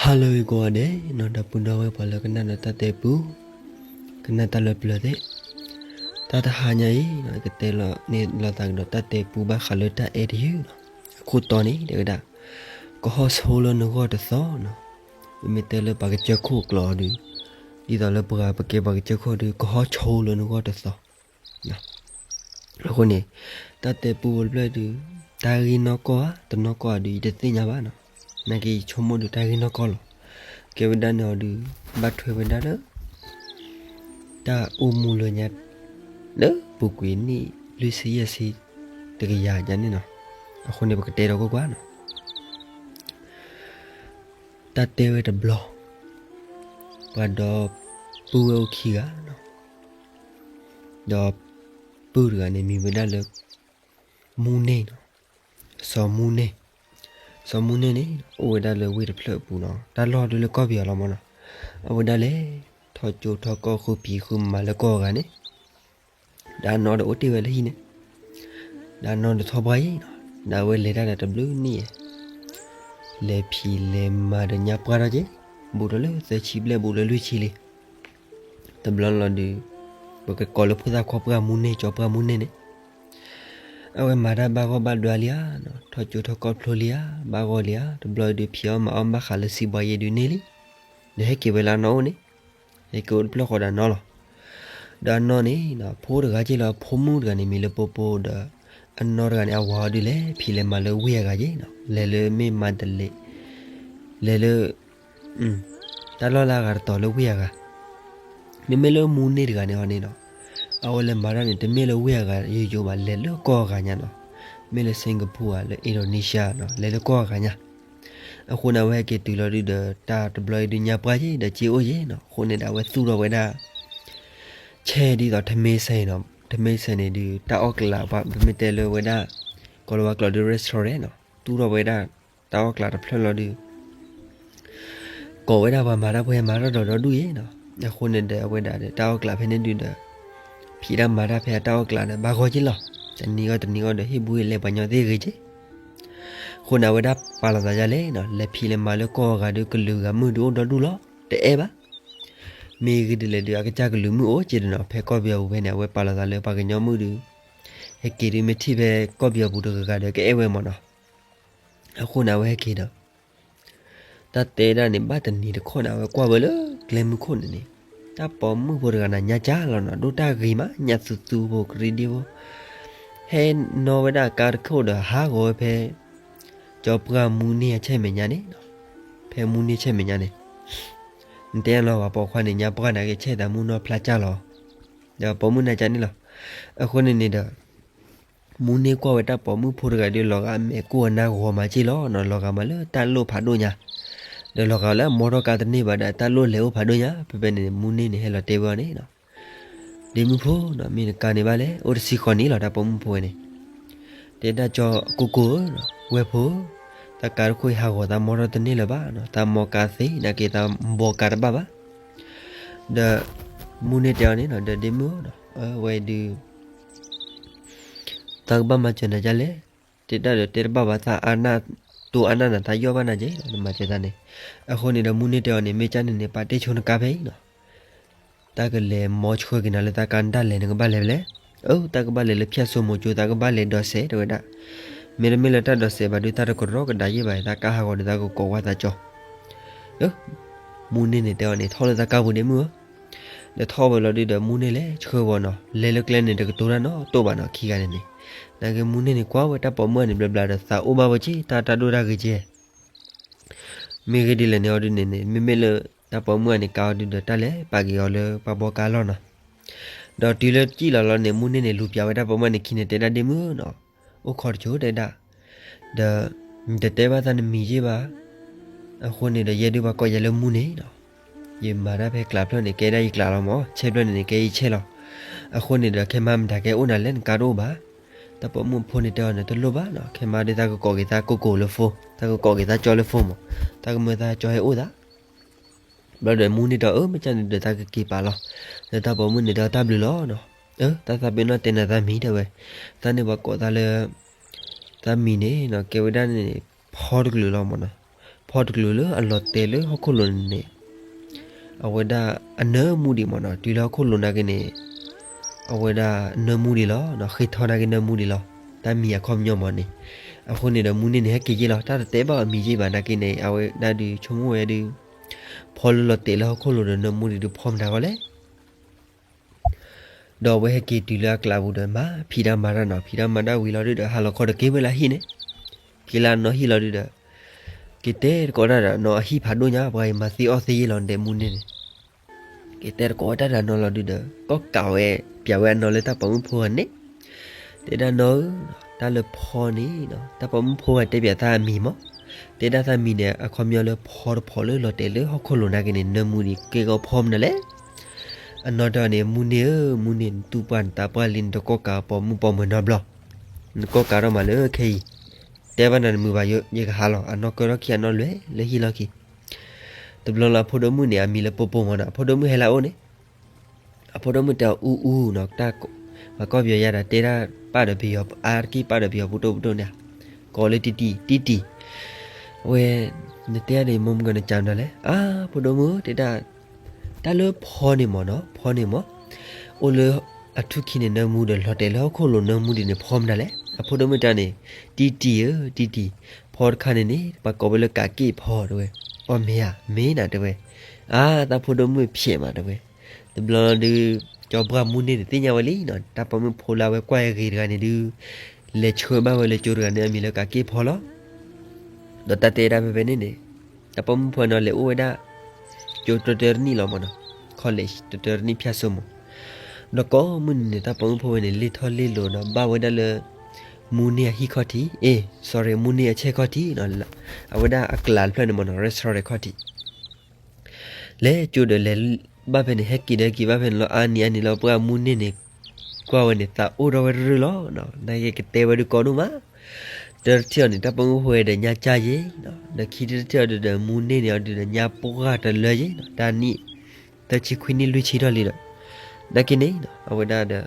ဟါလၢအဂ့ၤကိးဂၤဒဲးနီၤ, ဒီပုၢ်ဒီဝဲၢ်ပှၤလၢကနၣ်ဒီးတၢ်တဲပူ, ကနၣ်တၢ်လၢပျၢၤသ့ၣ်, တၢ်တဟါညါအံၤနီၤ ကတဲလီၤန့ၢ်လိာ်သးကဒီးတၢ်တဲပူဘၣ်ဃးလၢတၢ်အဲၣ်တယုၢ်နီၤ, အခိၣ်တီန့ၣ် တဲဝဲဒၣ် ကဟီၣ်ဆိလၢနဂီၢ်တသီနီၤ, ပမ့ၢ်တဲလၢပှၤကစၢၢ်ခိၣ်ကျိာ်အီၤဒုး, ဒ်သိးလၢပှၤပကဲပှၤကစၢၢ်ခိၣ်ဒုး ကဟီၣ်ဆိလၢနဂီၢ်တသီ အဃိန့ၣ် တၢ်တဲပူဝဲတဖျၢၣ်ဒုး တၢ်ဂ့ၢ်နီၢ်ကီၢ်ဧါ တနီၢ်ကီၢ်ဧါဒုး ယတသ့ၣ်ညါဘၣ်နီၤ, နာ်က့ယဆိကမိၣ်ဒုးတၢ်ဂ့ၢ်နီၢ်ကီၢ်လီၤ. ကဲဝဲဒၣ်န့ၣ်အီၤဒုး ဘၣ်ထွဲဝဲဒၣ်လၢ တၢ်အိၣ်မူလၢညါ လၢပူၤကွံာ်နံၣ်လွံၢ်ဆံယဲၢ်ဆံ တကယၤညါန့ၣ်နီၤ, အဃိန့ၣ် ပကတဲဒီးကွၢ်ကွၢ်နီၤ. တၢ်တဲဝဲတဘျီ ပှၤဒီပုၢ်ဝဲၢ်အိၣ်ခံဂၤနီၤ, ဒီးပုၢ်တဂၤန့ၣ်မံၤဝဲဒၣ်လၢ မူန့ၢ်နီၤ, စီၤမူန့ၢ်, စီၤမူန့ၢ်န့ၣ် အိၣ်ဝဲဒၣ်လၢဝ့ၢ်တဖျၢၣ်အပူၤနီၤ, တၢ်လီၢ်ဒုးလၢကီၢ်ပယီၤလီၤမးနီၤ, အဝဲဒၣ်လဲၤ ထီၣ်ကၠိထီၣ်ကီၢ်ဃုဖံးဃုမၤလၢကီၢ်အဂၤန့ၣ် ဒီးအနီၢ်ဒီးအိၣ်တ့ၢ်ဝဲလၢဟံၣ်န့ၣ်, ဒီးအနီၢ်ဒီးထီၣ်ပှၢ်အံၤနီၤ, ဒီးအဝဲလဲၤတၢ်ဒီးတဘျုးနံၣ်, လဲၤဖံးလဲၤမၤဒီးညါပှၢ်ထီၣ်က့ၤ, ဘူးဒီးလၢသၢဆံဘျဲၣ်ဘူးလၢလွံၢ်ဆံလံ. တဘျီလီၤဒုး ပကကိးလၢဖိသၣ်ခွါပှၢ်မူန့ၢ် ကၠီပှၢ်မူန့ၢ်န့ၣ် အဝဲမၤတၢ်ဘၣ်ဂီၢ်ဘၣ်ဒွါလံဧါ, ထီၣ်ကၠိထီၣ်ကီၢ်ဖျိလံဧါ, ဘၣ်ဂီၢ်လံဧါ, တဘျီဒုးဖံးအီၣ်မၤအီၣ်ဘၣ်ဃးလၢစံးဘှီယ့ဒုးန့ၢ်လံ, ဒီးဟဲက့ၤဝဲလၢအနီၢ်အိၣ်န့ၣ်, ဟဲက့ၤအိၣ်တဖျၢၣ်ဃီဒီးအနီၢ်လီၤ. ဒီးအနီၢ်န့ၣ် ဖိတဂၤက့ၢ်လီၤ, ဖိမုၣ်တဂၤန့ၣ်မံၤလၢပိပိဒီး အနီၢ်တဂၤန့ၣ် အဝၤအီၤဒုးလဲၤဖံးလဲၤမၤလၢဝ့ၢ်အဂၤက့ၤနီၤ, လဲၤလၢမ့ၢ်မၤတလ့း, လဲၤလၢ တၢ်လီၢ်လၢအဂၤတတီၤလၢဝ့ၢ်အဂၤ, မ့မ့ၢ်လၢမူန့ၢ်တဂၤန့ၣ်အီၤန့ၣ်နီၤ, အဝဲလဲၤမၤတၢ်န့ၣ် တမ့ၢ်လၢဝ့ၢ်အဂၤယိယိဘၣ်, လဲၤလၢကီၢ်အဂၤညါနီၤ, မ့ၢ်လၢ Singapore ဧါ လၢ Indonesia နီၤ, လဲၤလၢကီၢ်အဂၤညါ. အဃိန့ၣ် အဝဲဟဲက့ၤတုၤလီၤဒုးဒီး တၢ်တဘျီအံၤဒုးညါပှၢ်က့ၤဒီး က့အိၣ်က့ၤနီၤ, အဃိန့ၣ်ဒီး အဝဲသူၣ်ထီၣ်ဝဲဒၣ် ဆဲဒ်သိး ထမ့စဲနီၤ, ထမ့စဲန့ၣ်ဒုး တၢ်အီၣ်ကျးပှၤ ပမ့ၢ်တဲလၢဝဲဒၣ် ကိၤလၤဝါကျိာ်ဒုး restaurant နီၤ, သူၣ်ထီၣ်ဝဲဒၣ် တၢ်အီၣ်ကျးတဖျၢၣ်လီၤဒုး ကိးဝဲဒၣ်ပှၤမၤတၢ်ဖိဟဲမၤတၢ်ဒီးဒီဒူၣ်အံၤနီၤ, အဃိန့ၣ်ဒီး အဝဲဒၣ်ဒီး တၢ်အီၣ်ကျးဖဲန့ၣ်ဒုးဒီး ဖံးတၢ်မၤတၢ်ဖဲအတၢ်အီၣ်ကျးဒီး ဘၣ်ဂီၢ်က့ၤလီၤ, တနံၤဂီၢ်တနံၤဂီၢ်ဒီး ဟ့ၣ်ဘူၣ်ဟ့ၣ်လဲပှၤညီသ့ၣ်ဂ့ၤက့ၤ. အဃိန့ၣ် အဝဲဒၣ်ပာ်လီၤသးဒ်လဲၣ်နီၤ, လဲၤဖံးလဲၤမၤလၢကီၢ်အဂၤဒုး ကလုာ်ဂၤမုၣ်ဒုးအိၣ်ဒီဒူၣ်လီၤ, တအဲၣ်ဘၣ်. မ့ၢ်ဂ့ၤဒ်လဲၣ်ဒုး အကစၢ်ကလုာ်မုၣ်အိၣ်က့ၤဒီးနီၤ, ဖဲကီၢ်ပယီၤပူၤဖဲန့ၣ် အဝဲပာ်လီၤသးလၢပှၤကညီမုၣ်ဒုး ဟဲက့ၤဒုးမ့ၢ်ထံၣ်ဖဲကီၢ်ပယီၤပူၤတဂၤဂၤဒီး ကအဲၣ်ဝဲမးနီၤ. အဃိန့ၣ် အဝဲဟဲက့ၤဒီး တၢ်တဲဒၣ်န့ၣ် ဘၣ်တနံၤတခီန့ၣ် အဝဲကွၢ်ဝဲလၢကျဲမုၢ်ခိၣ်န့ၣ်န့ၣ်, တၢ်ပိာ်မုၣ်ဖိတဂၤန့ၣ် ညါကၢ်လီၤနီၤ, ဒိၣ်တၢ်ဂ့ၤမး, ညၣ်သူသူဖိ ကရံဒံဖိ, ဟဲနီၣ်ဝဲဒၣ်ကါတခိၣ်ဒီး ဟးဂီၤဝဲဖဲ ကၠီပှၢ်မူန့ၢ်အဆဲမဲာ်ညါန့ၣ်, ဖဲမူန့ၢ်ဆဲမဲာ်ညါန့ၣ်, နတဲလီၤ ပှၤပိာ်ခွါန့ၣ် ညါပှၢ်န့ၣ် ကဆဲသးမုၢ်နီၢ်ဖျါကၢ်လီၤ, ဒီးပိာ်မုၣ်နာ်ကၢ်န့ၣ်လီၤ. အဃိန့ၣ်န့ၣ်ဒီး မူန့ၢ်ကွၢ်ဝဲတၢ်ပိာ်မုၣ်ဖိတဂၤဒီး လီၤဂာ်မဲာ်ကိၢ်အနါဂီၤမးက့ၢ်လီၤနီၤ, လီၤဂာ်မးလၢတၢ်လိၣ်ဖးဒိၣ်ညါ, ဒီးလီၤဂာ်လၢအမီထီၣ်ကါတန့ၢ်ဘၣ်ဒီး တၢ်လိၣ်လဲၤအိၣ်ဖးဒိၣ်ညါ, ဖဲဖဲန့ၣ် မူန့ၢ်န့ၣ် ဟဲလီၤတဲဝဲအီၤန့ၣ်နီၤ, ဒ့မုၣ်ဖိနီၤ, မ့ၢ်နကါန့ၣ်ဘၣ်လဲၣ်, အိၣ်တဆံဃီနံၣ်လီၤ တၢ်ပိာ်မုၣ်ဖိဝဲန့ၣ်, တဲဒၣ်ကၠီကိၢ်ကိၢ်ဧၢ, ဝဲၢ်ဖိ, တၢ်ကါတခိၣ်အံၤဟးဂီၤသးမီထီၣ်တန့ၢ်လၢၤဘၣ်နီၤ, သးမီကါသ့ နာ်က့သးဘီကါတဘၣ်ဘၣ်. ဒီး မူန့ၢ်တဲအီၤန့ၣ်နီၤ, ဒီးဒ့မုၣ်ဧၢနီၤ, အဝဲဒုး သးကဘၣ်မၤစၢၤနၤဒ်လဲၣ်, တဲဒၣ်ဒီးတဲတဘၣ်ဘၣ်, သးအါနၢ်တိအါနၢ်နၤ သးယီၢ်ဘၣ်နၤက့ၤ နမၤစၢၤသးန့ၣ်. အဃိန့ၣ်ဒီး မူန့ၢ်တဲအီၤန့ၣ် မ့ၢ်ကၢ်န့ၣ်န့ၣ် ပာ်တ့ၢ်ဆိနကါဖဲအံၤနီၤ, တၢ်ကလဲၤမီဆှၢက့ၤနၤလၢတၢ်ကါ နတၢ်လဲၤန့ၣ် ကဘၣ်လဲၤဖဲလဲၣ်. အၢ တၢ်ကဘၣ်လဲၤလၢဖၠၣ်စိမိၤကၠိ သးကဘၣ်လဲၤဒိးစဲး တဲဝဲဒၣ်. မ့တမ့ၢ်လၢတၢ်ဒိးစဲးဘၣ်ဒုး တၢ်တကရီကဒါယဲၢ်ဘၣ်, သးကါဟးဂီၤဒီး သးကကိးဝဲသးကၠီ မူန့ၢ်န့ၣ်တဲအီၤန့ၣ် ထီၣ်လၢသးကါပူၤဒ့မုၣ်ဧၢ. ဒီးထီၣ်ဝဲလီၤဒုးဒီး မူန့ၢ်လဲၤဆှၢဝဲနီၤ, လဲၤလၢကျဲန့ၣ် တကတိၤတၢ်နီတဘျီဘၣ်နီၤ, ခံဂၤန့ၣ်န့ၣ်. နာ်က့မူန့ၢ်န့ၣ် ကွၢ်ဝဲတၢ်ပိာ်မုၣ်အန့ၣ် ဘျီဘျီဒီး သးအိၣ်ဘၣ်ဝဲက့ၤ တၢ်တၢ်ဒိၣ်တၢ်ဂ့ၤက့ၤ မ့ၢ်ဂ့ၢ်ဒ်လဲၣ်န့ၣ်အီၤဒုးန့ၣ်န့ၣ် မ့မ့ၢ်လၢတၢ်ပိာ်မုၣ်အန့ၣ် ကါအီၤဒုးဒီး တၢ်လဲၤပာ်က့ၤအီၤလၢပှၤဘီကါလီၢ်နီၤ. ဒီးတုၤလၢကံၣ်လီၤလီၤန့ၣ် မူန့ၢ်န့ၣ် လူၤပျးဝဲတၢ်ပိာ်မုၣ်န့ၣ်ခံန့ၣ် တဲဒၣ်ဒ့မုၣ်ဧၢနီၤ, အိၣ်ခိးတစိၤတဲဒၣ်, ဒီး နတတဲဘၣ်သးနမံၤယ့ၢ်ဘၣ်. အဃိန့ၣ်ဒီး ယဲဒုးပှၤကိးယၤလၢမူန့ၢ်နီၤ. ယမၤတၢ်ဖဲကျးဖျၢၣ်န့ၣ် ကဲဒၣ်ယကျးလီၤမး, ဆဲဖျၢၣ်န့ၣ်န့ၣ် ကဲယဆဲလီၤ. အဃိန့ၣ်ဒီး ခဲမၤမတၤကဲအိၣ်နၤလဲၣ် နကါတအိၣ်ဘၣ်. တၢ်ပိာ်မုၣ်ဖိန့ၣ်တဲအီၤန့ၣ် တလိၣ်ဘၣ်နီၤ, ခဲမၤဒုးသးကကိးက့ၤသးကိၢ်ကိၢ်လၢ phone, သးကကိးက့ၤသးကၠီလၢ phone မး, သးကမၢသးကၠီဟဲအိၣ်သး ဘျီဒီးမူန့ၢ်တဲအီၤ အၢ မ့ၢ်ကၢ်န့ၣ်ဒီး သးကက့ၤပာ်လီၤ. ဒီးတၢ်ပိာ်မုၣ်န့ၣ်တဲအီၤ တၢ်ဘျုးလီၤနီၤ. အၢ တၢ်သးပ့ၤနီၣ်တဲနၤသးမံၤတဲဝဲ, သးန့ၣ်ပှၤကိးသးလၢ သးမံၤန့ၣ်နီၤ ကဲဝဲဒၣ်န့ၣ် ဖီတကလုာ်လီၤမးနီၤ. ဖ ဖီတကျိၤလၢအလီၤတဲာ်လၢဟီၣ်ခိၣ်လိၤန့ၣ်န့ၣ် အဝဲဒၣ်အနၢမူဒံးမ့ၢ်နီၤ, တုၤလၢဟီၣ်ခိၣ်လိၤနာ်က့န့ၣ် အဝဲဒၣ်နၢမူဒံးလီၤ, ဃ့ထီနာ်က့နၢမူဒံးလီၤ, တၢ်မံၤအခီပညီမ့ၢ်န့ၣ်. အဃိန့ၣ်ဒီးမူန့ၢ်န့ၣ် ဟဲက့ၤယ့ၢ်လီၤ, တၢ်တတဲဘၣ်အမံၤယ့ၢ်ဘၣ်နာ်က့န့ၣ် အဝဲဒၣ်ဒုးဆိကမိၣ်ဝဲဒုး ဖီလၢလီၤတဲာ်လၢဟီၣ်ခိၣ်လိၤဒီးနၢမူဒံးဒုးဖီမတၤဂီၢ်လဲၣ်. ဒီးအဝဲဟဲက့ၤတုၤလၢအကျးပူၤဒီး မၤဖံးတၢ်မၤတၢ်နီၤ, ဖံးတၢ်မၤတၢ်ဝံၤလီၤဒုဒီး ဟးလီၤခီဒီးက့ၤဝဲလၢဟံၣ်န့ၣ်, က့ၤလၢအနီၢ်ဟံၣ်လီၤဒုဒီး က့ၤတဲတကိးတၢ်ဒီးနီၤ, အဟံၣ်ဖးဒိၣ်ညါ ပှၤအံၤမၤသ့အီၣ်သ့ယ့ၢ်လီၤဒဲးမူန့ၢ်န့ၣ်, က့ၤတဲတကိးဝဲတၢ်ဒီးနီၤလီၤဒုဒီး ကီၢ်ကးဝဲ ပၠးဝဲအနီၢ်လၢတၢ်ပိာ်မုၣ်ဖိဂၤန့ၣ်, တဲဒၣ်နီၤဧၢ, တၢ်လၢဖီန့ၣ် တၢ်ပိာ်မုၣ်ဖိဂၤတဲပၠးသးအမံၤမး, တဲဒၣ်သးမံၤန့ၣ် အခီပညီလၢဖီတဖီလၢလီၤတဲာ်လၢဟီၣ်ခိၣ်လိၤနာ်က့န့ၣ် နၢမူဒံးကဲကီဖီမနုၤလဲၣ်. အနီၢ်တၢ်န့ၣ် မူန့ၢ်ဧၢ, မူန့ၢ်နတူၢ်ပှၢ်နသးပှၢ်လံ နတကီၢ်ကးပိာ်မုၣ်ပိာ်မၢၤနီတဘျီ, နကီၢ်ကးထီၣ်မးလၢခဲအံၤ, တဲဘၣ်နၤတမုာ်ဘၣ်, ယကဟးလီၤ, အနီၢ်ကၢထီၣ်ခံအနီၢ်လွဲၢ်လၢဟံၣ်လီၢ်ခံ. တဘျီလၢအဖိဒိၣ်မုၣ်န့ၣ် အမံၤလၢပိပိမ့ၢ်နီၤ, အဖိဒိၣ်မုၣ်ဟဲလၢအအိၣ်န့ၣ် အဖိဒိၣ်မုၣ်တဲအီၤအူအူနီၤ, တၢ်ပှၤကီၢ်ပယီၤယါဒီး တဲဒၣ်ပာ်ဒီးပယီၤအါတက့ၢ်, ပာ်ဒီးပယီၤပူၤတိၣ်ပူၤတိၣ်န့ၣ်, ကိးလၢတံတံ, တံတံ, အဝဲ နတဲဒၣ်န့ၣ် မိၢ်မုၢ်ကီး နကးမနုၤလဲၣ်. အါ ဖိဒိၣ်မုၣ်ဧၢ, တဲဒၣ် တၢ်လၢဖီန့ၣ်မ့ၢ်နီၤ, ဖီန့ၣ်မ့ၢ် အိၣ်လၢအထူၣ်ခံန့ၣ် နၢမူဒီးလီၤတဲာ်လၢဟီၣ်ခိၣ်လိၤနၢမူဒံးန့ၣ် ဖီမနုၤလဲၣ်. အဖိဒိၣ်မုၣ်တဲန့ၣ် တံတံဧၢ, တံတံ, ဖီတခါန့ၣ်န့ၣ် ပှၤကိးဝဲလၢကးက့ၢ်ဖီတဲဝဲ. အီၣ်မ့ၢ်ဧါ, မ့ၢ်နၤတဲဝဲ. အါ တၢ်ဖိဒိၣ်မုၣ်ဖျဲးမးတဲဝဲ. တဘျီဒုး ကၠီပှၢ်မူန့ၢ်န့ၣ်သ့ၣ်ညါဝဲလံနီၤ, တၢ်ပိာ်မုၣ်ဖိလၢအဝဲကွၢ်ဂ့ၤတဂၤန့ၣ်ဒုး လဲၤဆှၢဘၣ်ဝဲလၢကၠိတဂၤန့ၣ် အမံၤလၢကးက့ၢ်ဖီလီၤ. ဒီးတၢ်တဲဒၣ်ဖဲဖဲန့ၣ်န့ၣ် တၢ်ပိာ်မုၣ်ဖိန့ၣ်လဲၤအိၣ်ဝဲဒၣ် ကၠိတတၢတနံၣ်လီၤမ့ၢ်နီၤ, college တတၢတနံၣ်ဖၠၣ်စိမိၤ, ဒီးကိးမုၢ်နံၤန့ၣ် တၢ်ပိာ်မုၣ်ဖိဝဲန့ၣ် လ့ၢ်ထီၣ်လ့ၢ်လီၤဒီး ဘၣ်ဝဲဒၣ်လၢ မူန့ၢ်အဟံၣ်ခီၣ်ထံး, အ့ sorry, မူန့ၢ်အဆဲၣ်ခီၣ်ထံးနီၤ, အဝဲဒၣ်အကျးတဖျၢၣ်န့ၣ်မ့ၢ်နီၤ restaurant ခီၣ်ထံး လဲၤကၠိဒီးလဲၤဘၣ်ဖဲန့ၣ် ဟဲက့ၤဒီးက့ၤဘၣ်ဖဲန့ၣ်လီၤ. အါနံၤအါနံၤလီၤ ပှၢ်မူန့ၢ်န့ၣ် ကွၢ်ဝဲန့ၣ် သးအိၣ်ထီၣ်ဝဲတရၢၢ်လီၤ. နာ်က့ကတဲဝဲဒုးကီဒိၣ်မး, တၢတထံၣ်အီၤန့ၣ် တၢ်ပိာ်မုၣ်ဖိဝဲဒီးညါကၢ်ယ့ၤ, ဒီးခံတထံၣ်အီၤဒုးဒီး မူန့ၢ်န့ၣ်အီၤဒုးဒီး ညါပှၢ်တလၢယ့ၤနီၤ, တၢ်နံၣ် သၢဆံခွံနံၣ်လွံၢ်ဆံထီၣ်လံဒီး, နာ်က့န့ၣ် အဝဲဒၣ်ဒီး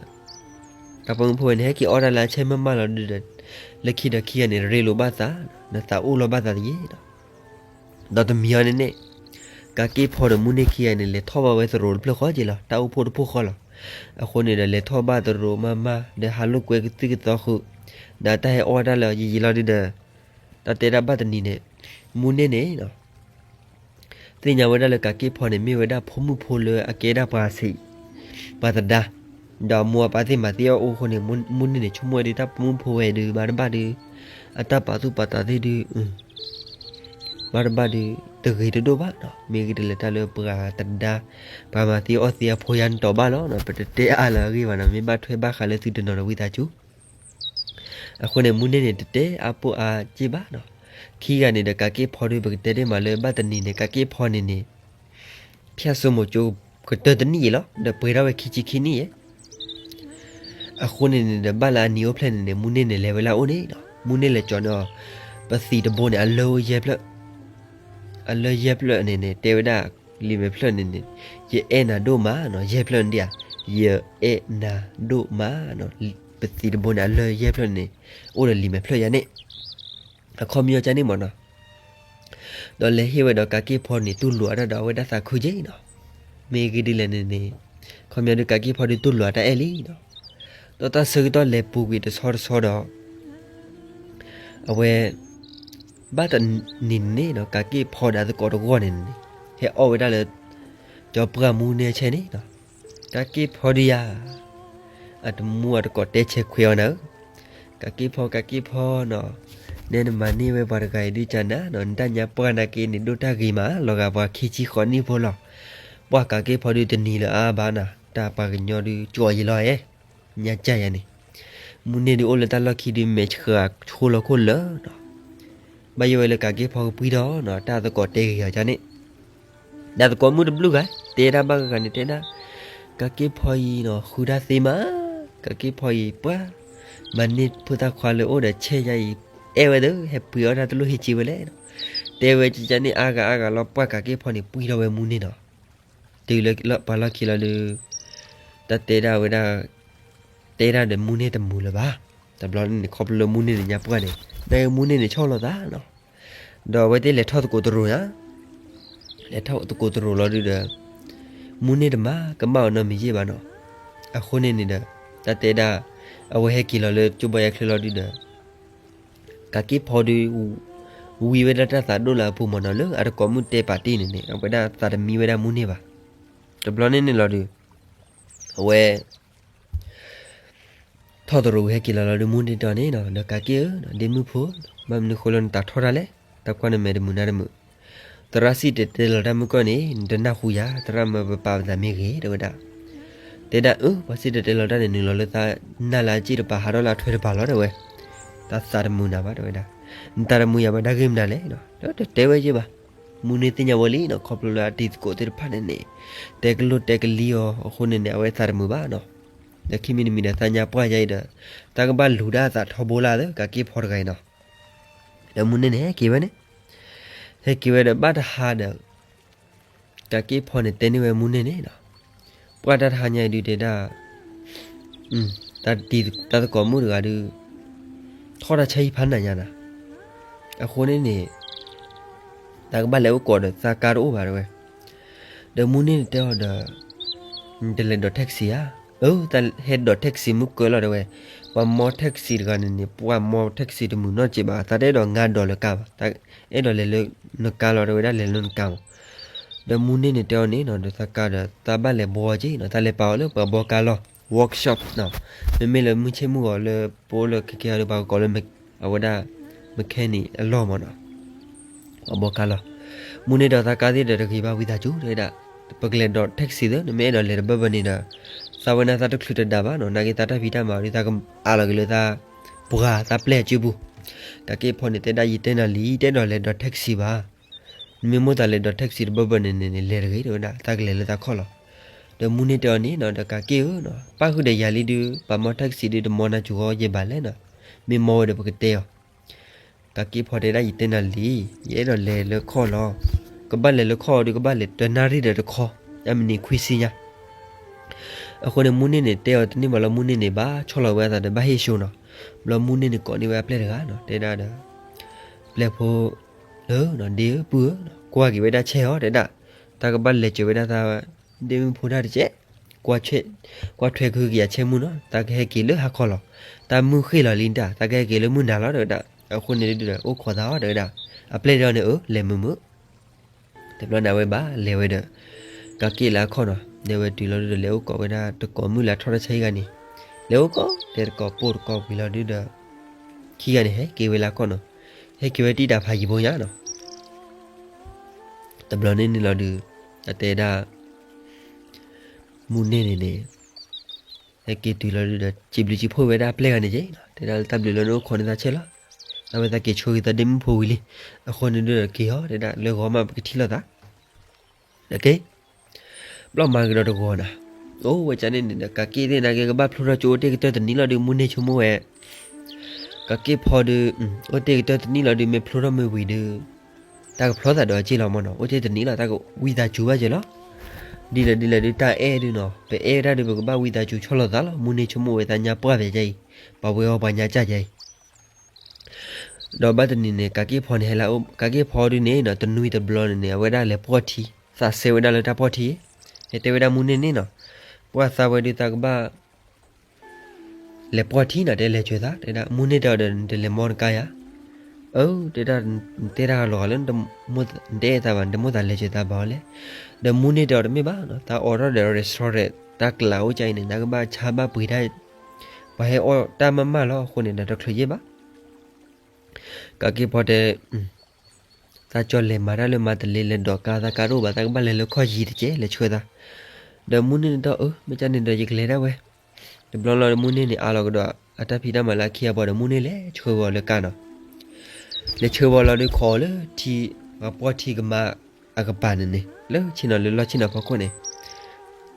တၢ်ပိာ်မုၣ်ဖိဝဲန့ၣ် ဟဲက့ၤအီၣ်တၢ်လၢအဆဲမ့ၢ်မးလီၤဒုးဒီး လၢခံဒီးခံဂၤန့ၣ် ရ့လိာ်ဘၣ်သး, နသးအိၣ်လီၤဘၣ်သးတယ့ၤဒီး ဒီးတမံၤအီၤန့ၣ်န့ၣ် ကးက့ၢ်ဖီဒီးမူန့ၢ်ခံဂၤန့ၣ် လဲၤထီၣ်ဘၣ်ဝဲသရိာ်တဖျၢၣ်ဃီက့ၤလီၤ, တၢ်အိၣ်ဖှိၣ်တဖှိၣ်ဃီလီၤ. အဃိန့ၣ်ဒီး လဲၤထီၣ်ဘၣ်သရိာ်မးမး ဒီးဟးလိာ်ကွဲကသုၣ်ကသီဃုာ်, ဒီးတၢ်ဟဲအီၣ်တၢ်လၢယံာ်ယံာ်လီၤဒုးဒီး တၢ်တဲဒၣ်ဘၣ်တနံၤန့ၣ် မူန့ၢ်န့ၣ် သ့ၣ်ညါဝဲဒၣ်လၢကးက့ၢ်ဖီန့ၣ် မ့ၢ်ဝဲဒၣ်ဖိမုၣ်ဖိလၢအကဲဒၣ်ပှၤဆံး ပှၤသဒါ, ဒီးအမိၢ်အပၢ်သ့ၣ်မၤသ့အီၣ်အိၣ်အဃိန့ၣ် မူန့ၢ်န့ၣ် ဆိကမိၣ်ဝဲဒုး တၢ်ပိာ်မုၣ်ဖိဝဲဒုး ဘၣ်တဘၣ်ဒုး အတၢ်ပာ်သူၣ်ပာ်သးသ့ၣ်ဒုး ဘၣ်တဘၣ်ဒုး တဂ့ၤတဒိၣ်ဘၣ်နီၤ. မ့ၢ်ဂ့ၤဒ်လဲၣ် တၢ်လၢပှၤသဒါ ပှၤမၤသ့အီၣ်သ့အဖိယါန့ၣ်တီၤဘၣ်လီၤနီၤ. ပတတဲအါလၢအဂ့ၢ်ဘၣ်နီၤ, မ့ၢ်ဘၣ်ထွဲဘၣ်ဃးလၢသုတနီၤဒီးဝံသးစူၤ အဃိန့ၣ် မူန့ၢ်န့ၣ် တတဲအါပိၢ်အါစ့ၢ်ဘၣ်နီၤ. ခံဂၤန့ၣ်ဒီး ကးက့ၢ်ဖီဒုး ပကတဲဒ်မးလၢ ဘၣ်တနံၤန့ၣ် ကးက့ၢ်ဖီန့ၣ်န့ၣ် ဖၠၣ်စိမိၤကၠိကတၢတနံၣ်ယ့ၤလီၤ, ဒီးပှဲၤထီၣ်ဝဲခံဆံခံနံၣ်ယ့ၤ အဃိန့ၣ်န့ၣ်ဒီး ဘၣ်လၢအနံၤအိၣ်ဖျဲၣ်န့ၣ်န့ၣ် မူန့ၢ်န့ၣ် လဲၤဝဲလၢအအိၣ်န့ၣ်နီၤ. မူန့ၢ်လဲၤကၠီန့ၢ်အီၤ ပသံးတဘိန့ၣ် အလၢယဲၢ်ဖျၢၣ်, အလၢယဲၢ်ဖျၢၣ်န့ၣ်န့ၣ် တဲဝဲဒၣ် လံာ်မဲာ်ဖျၢၣ်န့ၣ်န့ၣ် ယအဲၣ်နၤဒိၣ်မးနီၤ, ယဲၢ်ဖျၢၣ်န့ၣ်ဒ်ဧါ, ယအဲၣ်နၤဒိၣ်မးနီၤ. ပသံးတဘိန့ၣ် အလၢယဲၢ်ဖျၢၣ်န့ၣ် အိၣ်ဒီးလံာ်မဲာ်ဖျၢၣ်ယါန့ၣ် အခီပညီကန့ၣ်မ့ၢ်နီၤ. ဒီးလဲၤဟ့ၣ်ဝဲဒီးကးက့ၢ်ဖီန့ၣ် တူၢ်လိာ်အတၢ်ဒီးအဝဲဒၣ်သးခုက့ၤနီၤ. မ့ၢ်ဂ့ၤဒ်လဲၣ်န့ၣ်န့ၣ် အခီပညီဒုး ကးက့ၢ်ဖီဒုးတူၢ်လိာ်အတၢ်အဲၣ်လံနီၤ. ဒီးတၢ်ဆၢကတီၢ်လဲၤပူၤကွံာ်တဆီတဆီဒီး အဝဲ ဘၣ်တနံၤန့ၣ်နီၤ ကးက့ၢ်ဖီဒီးအသကိးတဂီၢ်န့ၣ်န့ၣ် ဟဲအီၣ်ဝဲဒၣ်လၢ ကၠီပှၢ်မူန့ၢ်ဆဲန့ၣ်နီၤ. ကးက့ၢ်ဖီဒုးယၤ အတမူအတကိးတဲဆဲခွဲးအီၤနၤဧၢ, ကးက့ၢ်ဖီ ကးက့ၢ်ဖီနီၤ, နဲနမၤန့ၢ်ဝဲပှၤတဂၤအံၤဒုးကနၤနီၤ, နတၢ်ညါပှၢ်နာ်က့န့ၣ် ဒိၣ်တၢ်ဂ့ၤမး လီၤဂာ်ပှၤခံဆံဃိးနံၣ်ဖိလီၤ. ပှၢ်ကးက့ၢ်ဖီဒုးတနံၤလၢအါဘၣ်နၤ, တၢ်ပှၤကညီဒုးကၠီယံာ်လီၤဧဲ, ညါကၢ်ယၤန့ၣ်, မူန့ၢ်ဒုးအိၣ်လၢတၢ်လီၢ်ခံဒုး မဲာ်ဆှးဆိလီၤခိၣ်လၢာ်နီၤ. ဘၣ်ယိၣ်ဝဲလၢကးက့ၢ်ဖီကပှံထီၣ်နီၤ, တၢ်သကိးတဲဂ့ၤအီၤကန့ၣ် ဒီးသကိးမုၣ်တဘျုးဂၤ တဲဒၣ်ဘၣ်ဂၤဂၤန့ၣ် တဲဒၣ် ကးက့ၢ်ဖီအံၤနီၤ ဃုတၢ်သ့မး, ကးက့ၢ်ဖီအံၤပှၢ် မၤန့ၢ်ဖိသၣ်ခွါလၢအိၣ်ဒီးဆဲယါအံၤ အဲၣ်ဝဲသၢ ဟဲပှ့ၤအီၣ်တၢ်တလိၣ်ဟ့ၣ်က့ၤဝဲလဲၣ်နီၤ. တဲဝဲကန့ၣ်အါဂၤအါဂၤလီၤ ပှၢ်ကးက့ၢ်ဖီန့ၣ် ပှံထီၣ်ဝဲမူန့ၢ်နီၤ. တုၤလၢပှၤလီၢ်ခံလီၤဒုး တၢ်တဲဒၣ်ဝဲဒၣ် တဲဒၣ်ဒီးမူန့ၢ်တမုာ်လၢၤဘၣ်. တဘျီန့ၣ် ခီဖျိလၢမူန့ၢ်န့ၣ်ညါပှၢ်န့ၣ် နာ်က့မူန့ၢ်န့ၣ်ဆီၣ်လီၤသးနီၤ. ဒီးအဝဲသ့ၣ်လဲၤထီၣ်သကိးတရိၤညါ, လဲၤထီၣ်သကိးတရိၤလီၤဒုဒီး မူန့ၢ်တမၤကမၣ်အီၤနီတမံၤယဲၢ်ဘၣ်နီၤ. အဃိန့ၣ်န့ၣ်ဒီး တၢ်တဲဒၣ် အဝဲဟဲက့ၤလီၤလၢကၠိဘီယါချၢလီၤဒုဒီး ကးက့ၢ်ဖီဒု ဝံဝဲဒၣ်တၢ်သးဒိၣ်လၢအပူၤမၢ်နီၤ, လၢအတကိးမုၣ်တဲပာ်တ့ၢ်န့ၣ်န့ၣ် အဝဲဒၣ်သးတမံဝဲဒၣ်မူန့ၢ်ဘၣ်. တဘျီန့ၣ်န့ၣ်လီၤဒု အဝဲ ထီၣ်တရိၤဝံၤဟဲက့ၤလီၤလီၤဒု မူန့ၢ်တဲအီၤန့ၣ်နီၤ, ဒီးကးက့ၢ်ဧၢ, ဒ့မုၣ်ဖိ, ဘၣ်မနုၤဃိလၢနသးထီၣ်တၢ်လဲၣ်, တၢ်ကွၢ်နမဲာ်တမုာ်နါတမုာ်, သရၣ်စံၣ်တဲၤတဲလီၤတၢ်မုၢ်ကီၢ်န့ၣ် နတနၢ်ဟူယၤ, သရၣ်မၢပပာ်ပသးမ့ၢ်ဂ့ၤ တဲဝဲဒၣ်. တဲဒၣ်အၢ ပှၤစံၣ်တဲၤတဲလီၤတၢ်န့ၣ် နုာ်လီၤလၢသးနၢ်လၢအစ့ၣ်တပၤ ဟးထီၣ်လၢအထွဲတပၤလီၤ တဲဝဲ. တၢ်သးတမုာ်နၤဘၣ် တဲဝဲဒၣ်. နသးတမုာ်ယၤဘၣ် တၢ်ဂ့ၢ်မနုၤလဲၣ်နီၤ, ဒီးတတဲဝဲယဲၢ်ဘၣ်. မူန့ၢ်သ့ၣ်ညါဝဲလံနီၤ, ခီဖျိလၢအတံၤသကိးသ့ၣ်တဖၣ်န့ၣ်န့ၣ် တဲကလိၣ်တဲကလံအီၤအဃိန့ၣ်န့ၣ် အဝဲသးတမုာ်ဘၣ်နီၤ. ဒီးခံမံၤတမံၤဒီး သးညါပှၢ်ယါအံၤဒီး တၢ်ကဘၣ်လူၤဒၣ်အသးထီဘိလၢ်သၢ ကးက့ၢ်ဖီတဂၤအံၤနီၤ. ဒီးမူန့ၢ်န့ၣ် ဟဲက့ၤဝဲန့ၣ်, ဟဲက့ၤဝဲဒီးဘၣ်တဟါဒီး ကးက့ၢ်ဖီန့ၣ်တဲန့ၢ်ဝဲမူန့ၢ်န့ၣ်နီၤ, ပှၢ်တၢ်တဟါညါအံၤဒုတဲဒၣ် တၢ်သကိးမုၣ်တဂၤဒု ထီၣ်တၢ်ဆါဟံၣ်ဖးနးညါနၤ, အဃိန့ၣ်န့ၣ် တၢ်ကဘၣ်လဲၤအိၣ်ကိးဒီးသးကါတအိၣ်ဘၣ် တဲဝဲ. ဒီးမူန့ၢ်န့ၣ်တဲအီၤဒီး နတလဲၤဒိး taxi ဧါ. အၢ တၢ်ဟဲဒိး taxi မုၢ်ကၢလီၤ တဲဝဲ. ပှၤမီ taxi တဂၤန့ၣ်န့ၣ် ပှၤမီ taxi တမုာ်နီတစဲးဘၣ်, သးတအဲၣ်ဒိးငါဒိးလၢကါဘၣ်, တၢ်အဲၣ်ဒိးလဲၤလၢနကါလီၤ တဲဝဲဒၣ်, လဲၤလၢနကါမး. ဒီးမူန့ၢ်န့ၣ်တဲအီၤန့ၣ်နီၤ, ဒီးသးကါဒီး သးဘၣ်လဲၤဘှီက့ၤနီၤ, သးလဲၤပာ်အီၤလၢပှၤဘှီကါလီၢ် workshop နီၤ, မ့မ့ၢ်လၢမုၢ်ဆ့ၣ်မုၢ်ဂီၤလၢပအိၣ်လၢခဲကဲအီၤဒီး ပှၤကကိးလၢ အဝဲဒၣ် mechanic အလီၢ်မးနီၤ. ပှၤဘှီကါလီၢ်. မူန့ၢ်ဒီးသးကါသ့ၣ်ဒီးတဂ့ၤဘၣ် ဝံသးစူၤ တဲဝဲဒၣ်, ပကလဲၤဒိး taxi သၢ, နမ့ၢ်အဲၣ်ဒိးလဲၤတဘၢဘၢန့ၣ်ဒီး သးဝဲန့ၣ်သးတချုးတဒးဘၣ်နီၤ, နာ်က့သးတၢ်ဖံးတၢ်မၤဒီး သးကအးလီၤက့ၤလၢသး ပှၤသးပျဲၢ်အစုပူၤ. ကးက့ၢ်ဖီန့ၣ်တဲဒၣ် ယတဲနၤလံ, တအဲၣ်ဒိးလဲၤဒိး taxi ဘၣ်. နမ့ၢ်မိၣ်သးလဲၤဒိး taxi တဘၢဘၢန့ၣ်န့ၣ်န့ၣ် လဲၤတဂ့ၤ တဲဝဲဒၣ်, သးကလဲၤလၢသးခီၣ်လီၤ. ဒီးမူန့ၢ်တဲအီၤန့ၣ်နီၤ, ဒီးကးက့ၢ်ဧၢနီၤ, ပၣ်ဃုာ်ဒီးယၤလံဒုး ပှၤမီ taxi ဒုးတမီနၤစူၤဃီယဲၢ်ဘၣ်လဲၣ်နီၤ, မ့ၢ်မီဝဲဒီးပကတဲအီၤ. ကးက့ၢ်ဖီတဲဒၣ် ယတဲနၤလံ, ယအဲၣ်ဒိးလဲၤလၢခီၣ်လီၤ. ကဘၣ်လဲၤလၢခီၣ်ဒီး ကဘၣ်လဲၤတနၣ်ရံၣ်ဒီးတခီ, အမံးနံးခွံဆံညါ. အဃိန့ၣ် မူန့ၢ်န့ၣ်တဲအီၤတန့ၢ်ဘၣ်လီၤ, မူန့ၢ်န့ၣ်ဘၣ်ဆီၣ်လီၤဝဲအသးဒီးဘၣ်ဟ့ၣ်ၡိနီၤ. ဘျီမူန့ၢ်န့ၣ်ကိးန့ၢ်ဝဲအပျဲၢ်တဂၤနီၤ, တဲဒၣ်ဒီး ပျဲၢ်ဖိဧၢ, ဒ့ဧၢ, ပုၢ်ဧၢ, ကွၢ်က့ၤဝဲဒၣ်ဆဲးအီၤ တဲဒၣ်, တၢ်ကဘၣ်လဲၤစၢၤဝဲဒၣ်သး ဒ့မုၣ်ဖိတၢ်တကဲး, ကွၢ်ထွဲကဟုကယာ်ဆဲးမုၢ်နီၤ, သးကဟဲက့ၤလၢဟါခီလီၤ. တၢ်မုၢ်ဃ့ၢ်လီၤလံတၢ်, သးကဟဲက့ၤလၢမုၢ်နၤလီၤ တဲဝဲဒၣ်. အဃိန့ၣ်ဒုဒီး အိၣ်ခိးသးအီၤ တဲဝဲဒၣ်. အပျဲၢ်တဲအီၤန့ၣ် အၢ လဲၤမုာ်မုာ် တဘျီန့ၣ်အဝဲဘၣ်လဲၤဝဲဒီး ကးက့ၢ်လၢအခီၣ်နီၤ, လဲၤဝဲတုၤလီၤဒုဒီး လဲၤအိၣ်ကိးဝဲဒၣ်တကိးမုၣ်လၢအထီၣ်တၢ်ဆါဟံၣ်ဂၤန့ၣ်, လဲၤအိၣ်ကိး လဲၤတကိးပိၢ်တကိးဝံၤလီၤဒုဒီး ခံဂၤန့ၣ် ဟဲက့ၤဝဲလၢအခီၣ်နီၤ, ဟဲက့ၤဝဲတံၢ်တၢ်ဖးယံၤဖိညါနီၤ. တဘျီန့ၣ်န့ၣ်လီၤဒု အတဲဒၣ် မူန့ၢ်န့ၣ်န့ၣ် ဟဲက့ၤတုၤလီၤဒုဒီး စံးဘျုးစံးဖှိၣ်ဝဲဒၣ်အပျဲၢ်ဂၤန့ၣ်က့ၤနီၤ, တဲဒၣ်လၢတၢ်ဘျုးလၢနအိၣ်ခိးန့ၢ်သးဆဲးလီၤ. အဝဲသးက့ၤဆိဂ့ၤသးဒ့မုၣ်ဖိဝံၤလံ, အဃိန့ၣ်ဒုဒီးက့ၤအီၤ တဲဒၣ်လၢဂီၤမးပကထံၣ်လိာ်သး ဘျီမၤကဒီးတဂီၤနၤ, အိၣ်ဝဲကန့ၣ်န့ၣ်ဒီး ကးက့ၢ်သ့ၣ်နာ်က့ ကဘၣ်ဖျိထီၣ်ကၠိအိၣ်တ့ၢ်ကတၢၢ်တနံၣ်လီၤဒု မူန့ၢ်ဆိကမိၣ်ဝဲ, ကးက့ၢ်ဖီဒု အိၣ်တ့ၢ်ကတၢၢ်တနံၣ်လီၤဒု မ့ၢ်ဖျိထီၣ်မ့ၢ်ဝံၤဒု တၢ်ကဖျီသးဒီးအစ့ၢ်လီၤမးနီၤ, အိၣ်တ့ၢ်တနံၣ်လီၤ တၢ်ကဝံသးစူၤဘၣ်က့ၤလီၤ. ဒ်လဲၣ်ဒ်လဲၣ်ဒု တၢ်အဲၣ်ဒုနီၤ, ပအဲၣ်ဝဲဒၣ်ဒု ပကဘၣ်ဝံသးစူၤဆီၣ်လီၤသးလီၤ, မူန့ၢ်ဆိကမိၣ်ဝဲသးညါပှၢ်ဖဲကဲအံၤ, ပှၤဝဲအီၤပှၤညါကၢ်ကဲအံၤ ဒီးဘၣ်တနံၤန့ၣ် ကးက့ၢ်ဖီန့ၣ်ဟဲလၢ ကးက့ၢ်ဖီဒုန့ၣ်နီၤ တနွံတဘျီန့ၣ်န့ၣ် အဝဲဒၣ်လဲၤပှီၢ်ထံ, သးစဲဝဲဒၣ်လၢတၢ်ပှီၢ်ထံ, ဟဲတဲဝဲဒၣ်မူန့ၢ်န့ၣ်နီၤ, ပှၢ်သးဝဲဒု သးကဘၣ် လဲၤပှီၢ်ထံနီၤ, တဲလဲၤစၢၤသး, တဲဒၣ် မူန့ၢ်တဲအီၤဒီး နတလဲၤမီနကါယၤ, အၢ တဲဒၣ် နတဲတၢ်လီၤဂာ်လၢ နတအဲၣ်သးဘၣ် နတမိၣ်သးလဲၤစၢၤသးဘၣ်အီၤလဲၣ်, ဒီးမူန့ၢ်တဲအီၤတမ့ၢ်ဘၣ်နီၤ, သးအိးထီၣ်ဒီး restaurant တၢ်ကျးအိၣ်ကၢ်အံၤန့ၣ် သးကဘၣ်ဆါဘၣ်ပှ့ၤတၢ် ပှၤဟဲအီၣ်တၢ်မးမးလီၤ, အဃိန့ၣ်ဒီးတချုးယဲၢ်ဘၣ်. ကးက့ၢ်ဖီတဲ သးကၠီလဲၤမၤတၢ်လၢမၤတလ့လဲၤဒိးကါ သးကါတအိၣ်ဘၣ်, သးကဘၣ်လဲၤလၢခီၣ်ယံၤတကဲး လဲၤဆှၢသး, ဒီးမူန့ၢ်န့ၣ်တဲအီၤ အၢ မ့ၢ်ကန့ၣ်ဒီးယကလဲၤဒၣ်ဝဲ. တဘျီလီၤဒီးမူန့ၢ်န့ၣ် အးလီၤကဒီးအတၢ်ဖံးတၢ်မၤလၢအခံအပှၤဒီး မူန့ၢ်လဲၤဆှၢဝဲအီၤလၢကါနီၤ, လဲၤဆှၢဝဲအီၤလီၤဒုးခိးအီၤလၢထံ ပှီၢ်ထံကမါအကပၤန့ၣ်န့ၣ် လၢဆ့ၣ်နီၤလၢလီၢ်ဆ့ၣ်နီၤဖီခိၣ်န့ၣ်,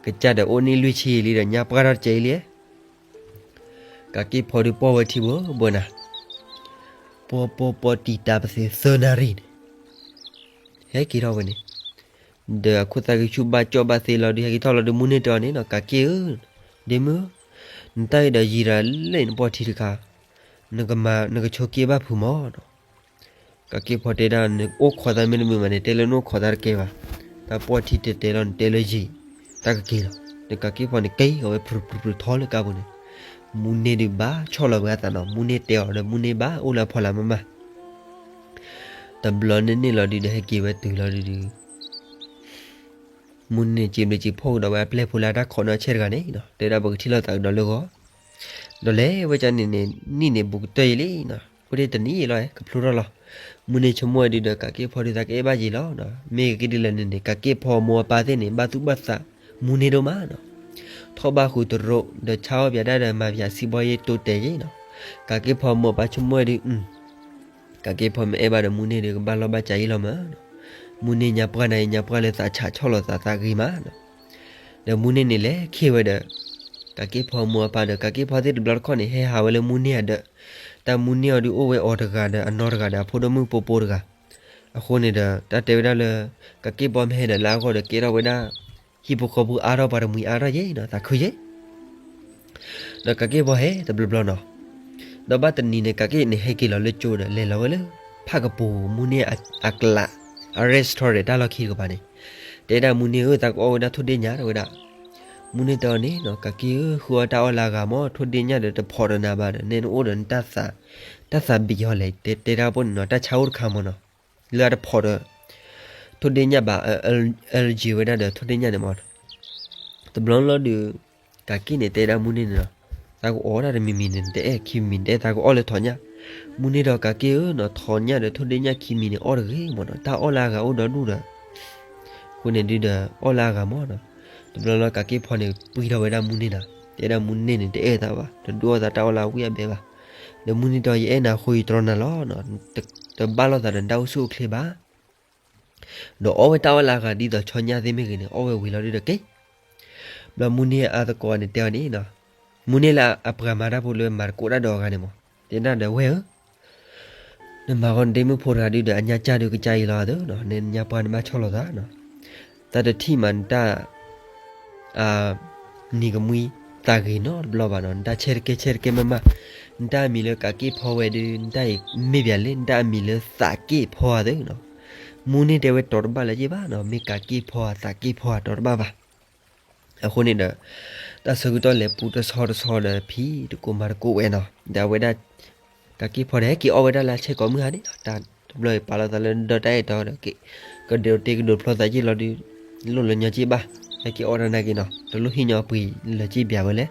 ကစၢ်ဒီးအိၣ်န့ၢ်လွံၢ်ဆံလံဒီး ညါပှၢ်ထီၣ်တကဲးလံ ကးက့ၢ်ဖီဒုးပှီၢ်ဝဲထံဘိဘိနၤ, ပှီၢ်ပှီၢ်ပှီၢ်တံာ်တာ်ပသ့သၢနၣ်ရံၣ်န့ၣ်, ဟဲက့ၤထီၣ်ဝဲန့ၣ်, ဒီးအခိၣ်သၣ်ကဆူၣ်ဘၣ်ကၠီၣ်ဘၣ်သ့လီၤဒုး ဟဲက့ၤထီၣ်လီၤဒုး မူန့ၢ်တဲအီၤန့ၣ်နီၤ, ကးက့ၢ်ဧၢ, ဒ့မုၣ်, နတၢ်အံၤဒီးယံာ်ရၤလၢနပှီၢ်ထံတခါ, နကမၤ နကဆိးက့ဘၣ်ဖုးမးနီၤ, ကးက့ၢ်ဖီတဲဒၣ် နအိၣ်ခိးသးမ့ၢ်တမုာ်ဘၣ်န့ၣ် တဲလၢနအိၣ်ခိးသးတကဲဘၣ်. တၢ်ပီၢ်ထံတဲတဲလီၤ နတဲလၢယံာ် တၢ်ကက့ၤလီၤ. ဒီးကးက့ၢ်ဖီန့ၣ် က့ၤအီၤဝဲ ဖြူဖြူဖြူထီလၢကါပူၤန့ၣ်, မူန့ၢ်ဒုးဘၣ်ဆီၣ်လီၤဝဲအသးနီၤ. မူန့ၢ်တဲအီၤဒီး မူန့ၢ်ဘၣ်အိၣ်လၢအဖီလာ်မးမး. တဘျီန့ၣ်န့ၣ်လီၤဒုးဒီး ဟဲက့ၤဝဲတုၤလီၤဒုးဒုး မူန့ၢ်စံးဘျုးစံးဖှိၣ်ကဒီးဝဲအပျဲၢ်ဖိလၢအတၢ်ခိးနီၢ်ဆဲၣ်တဂၤန့ၣ်နီၤ, တဲဒၣ်ပကထံၣ်လိာ်သးကဒီးလၢဂီၢ်, ဒီးလဲၤဝဲကန့ၣ်န့ၣ် နံၣ်န့ၣ်ဘူးကတၢၢ်ယံာ်လံနီၤ, အိၣ်ဒံးတနံၣ်ယံာ်လီၤ ကဖျိထီၣ်လီၤ. မူန့ၢ်ဆိကမိၣ်ဝဲဒုးဒီး ကးက့ၢ်ဖီဒုးသးကအဲၣ်ဘၣ်ယံာ်လီၤနီၤ, မ့ၢ်ကက့ၤဒ်လဲၣ်န့ၣ်န့ၣ် ကးက့ၢ်ဖီမိၢ်အပၢ်သ့ၣ်န့ၣ် ဘၣ်သူၣ်ဘၣ်သးမူန့ၢ်ဒိၣ်မးနီၤ, ထီၣ်ဘၣ်ဃုာ်တရိး ဒီးဆါအီၣ်ပၠးဒၣ်ဒီးမၤပၠးစံးဘီယ့တိတဲာ်ယ့နီၤ, ကးက့ၢ်ဖီမိၢ်အပၢ်ဆိကမိၣ်ဝဲဒုး ကးက့ၢ်ဖီမ့ၢ်အဲၣ်ဘၣ်ဒီးမူန့ၢ်ဒီး ကဘၣ်လီၢ်ဘၣ်စးယံာ်လီၤမးနီၤ, မူန့ၢ်ညါပှၢ်နၤအံၤ ညါပှၢ်လၢသးဆးဆီၣ်လီၤသးသးဂ့ၤမးနီၤ, ဒီးမူန့ၢ်န့ၣ်လဲၤခ့ၣ်ဝဲဒီး ကးက့ၢ်ဖီမိၢ်အပၢ်ဒီး ကးက့ၢ်ဖီသ့ၣ်တဘျီတခီၣ်န့ၣ် ဟဲဟးဝဲလၢမူန့ၢ်အဒၢး, တၢ်မူန့ၢ်အီၤဒုးအိၣ်ဝဲအီၤတဂၤဒီး အနီၢ်တဂၤဒီးအဖိဒိၣ်မုၣ်ပိပိတဂၤ, အဃိန့ၣ်ဒီး တၢ်တဲဝဲဒၣ်လၢ ကးက့ၢ်ဖီမ့ၢ်ဟဲဒီးလၢအဂီၢ်ဒီး ကဲထီၣ်ဝဲဒၣ် ဟံၣ်ဖိဃီဖိအါထီၣ်ပှၤတမှံၤအါထီၣ်ယ့နီၤ, သးခုယ့ ဒီးကးက့ၢ်ဖီဟဲတဘျီဘျီနီၤ, ဒီးဘၣ်တနံၤန့ၣ် ကးက့ၢ်န့ၣ်ဟဲက့ၤလီၤလၢကၠိဒီး လဲၤလီၤဝဲလၢ ဖးကပူၤမူန့ၢ်အကျး အ restaurant တၢ်လီၢ်ခံတကပၤန့ၣ်, တဲဒၣ်မူန့ၢ်ဧၢ သးကအီၣ်ဝဲဒၣ်ထိၣ်ဒ့ၣ်ညၣ် တဲဝဲဒၣ်, မူန့ၢ်တဲအီၤန့ၣ်နီၤ, ကးက့ၢ်ဧၢ ဃုအီၣ်တၢ်အီၣ်လၢအဂၤမး, ထိၣ်ဒ့ၣ်ညၣ်ဒီးတဖီးဒီးနၤဘၣ်ဒီး နဲနအိၣ်ဒီးနတၢ်သး တၢ်သးဘံးအီၤလဲၣ်, တဲတဲတၢ်ပှၢ်န့ၣ်နီၤ, တၢ်ဆါအိၣ်တခါမးနီၤ, လၢအတဖီးဒီး ထိၣ်ဒ့ၣ်ညၣ်ဘၣ် အ allergy ဝဲဒၣ်ဒီးထိၣ်ဒ့ၣ်ညၣ်န့ၣ်မး, တဘျီလီၤဒုး ကးက့ၢ်န့ၣ်တဲဒၣ်မူန့ၢ်န့ၣ်နီၤ, သးကအီၣ်ဒၣ်တမံၤမံၤန့ၣ် တအဲၣ်ခံမံၤ တအဲၣ် သးကအီၣ်လၢထိးညၣ်, မူန့ၢ်ဒီးကးက့ၢ်ဧၢနီၤ, ထိးညၣ်ဒီးထိၣ်ဒ့ၣ်ညၣ်ခံမံၤန့ၣ် အီၣ်တဂ့ၤမးနီၤ, တၢ်အီၣ်လၢအဂၤအိၣ်ဒီဒူၣ်ဒီး အဃိန့ၣ်ဒုးဒီး အီၣ်လၢအဂၤမးနီၤ, တဘျီလီၤကးက့ၢ်ဖီန့ၣ် ပှံထီၣ်ဝဲဒၣ်မူန့ၢ်နီၤ, တဲဒၣ်မူန့ၢ်န့ၣ် တအဲၣ်သးဘၣ်, တဒုးအီၣ်သးတၢ်အီၣ်လၢအဝံၣ်အဘဲဘၣ်, ဒီးမူန့ၢ်တဲအီၤ ယအဲၣ်နၤအဃိယတြီနၤလီၤနီၤ, တဘၣ်လိာ်သးဒီးနတၢ်အိၣ်ဆူၣ်အိၣ်ချ့ဘၣ် ဒီးအီၣ်ဝဲတၢ်အီၣ်လၢအဂၤဒ်သိးဆီညၣ်သ့ၣ်မ့ၢ်ဂ့ၤန့ၣ် အီၣ်ဝဲဝံၤလီၤဒုးဒီးက့ၤ, ဘျီမူန့ၢ်အါသကိးန့ၣ်တဲအီၤန့ၣ်နီၤ, မူန့ၢ်လၢအပှၤမၤတၢ်ဖိလၢမၤသကိးတၢ်ဒီးအဂၤန့ၣ်မး, တဲဒၣ်ဒီးဝဲၢ်ဧၢ နမၤဃီနဒ့မုၣ်ဖိတဂၤဒုးဒီး အညါကၢ်ဒုးကစၢ်အံၤလီၤအသိးနီၤ, နညါပှၢ်နဘၣ်ဆီၣ်လီၤသးနီၤ, သးတထံၣ်မးနတၢ် နံၤကမှံသးဂ့ၤနီတဘျီဘၣ်နီၤ, နတၢ်ဆဲးတကဲဆဲးတကဲမးမး, နတၢ်အမံၤလၢကးက့ၢ်ဖီဝဲဒုး နတၢ်အံၤမ့ၢ်ပၠးလဲၣ်, နတၢ်အမံၤလၢသးက့ၢ်ဖီဧါသ့နီၤ, မူန့ၢ်တဲဝဲတီတဘၣ်လၢၤဘၣ်နီၤ, မ့ၢ်ကးက့ၢ်ဖီဧါသးက့ၢ်ဖီဧါတီတဘၣ်ဘၣ် အဃိန့ၣ်ဒီး တၢ်ဆၢကတီၢ်လဲၤပူတဆီတဆီဒီးဖံးတကိးမၤတကိးဝဲနီၤ, ဒီးအဝဲဒၣ် ကးက့ၢ်ဖီဒီးဟဲက့ၤအီၣ်ဝဲဒၣ်လၢအဆဲးကိးမုၢ်ဟါန့ၣ်နီၤ, တၢ်တဘျီအံၤပာ်လီၤသးလၢဒီတၢ်အဲၣ်တီဒီး ကဒိးတ့ကဒိးဖျီသးက့ၢ်လီၤဒုး လိၣ်လၢညီက့ၢ်ဘၣ်, ဟဲက့ၤအီၣ်တၢ်နာ်က့ၤနီၤ, တလိၣ်ဟံၣ်ညီပှ့ၤလၢၤက့ၢ်ဘၣ်ဝဲလဲၣ်,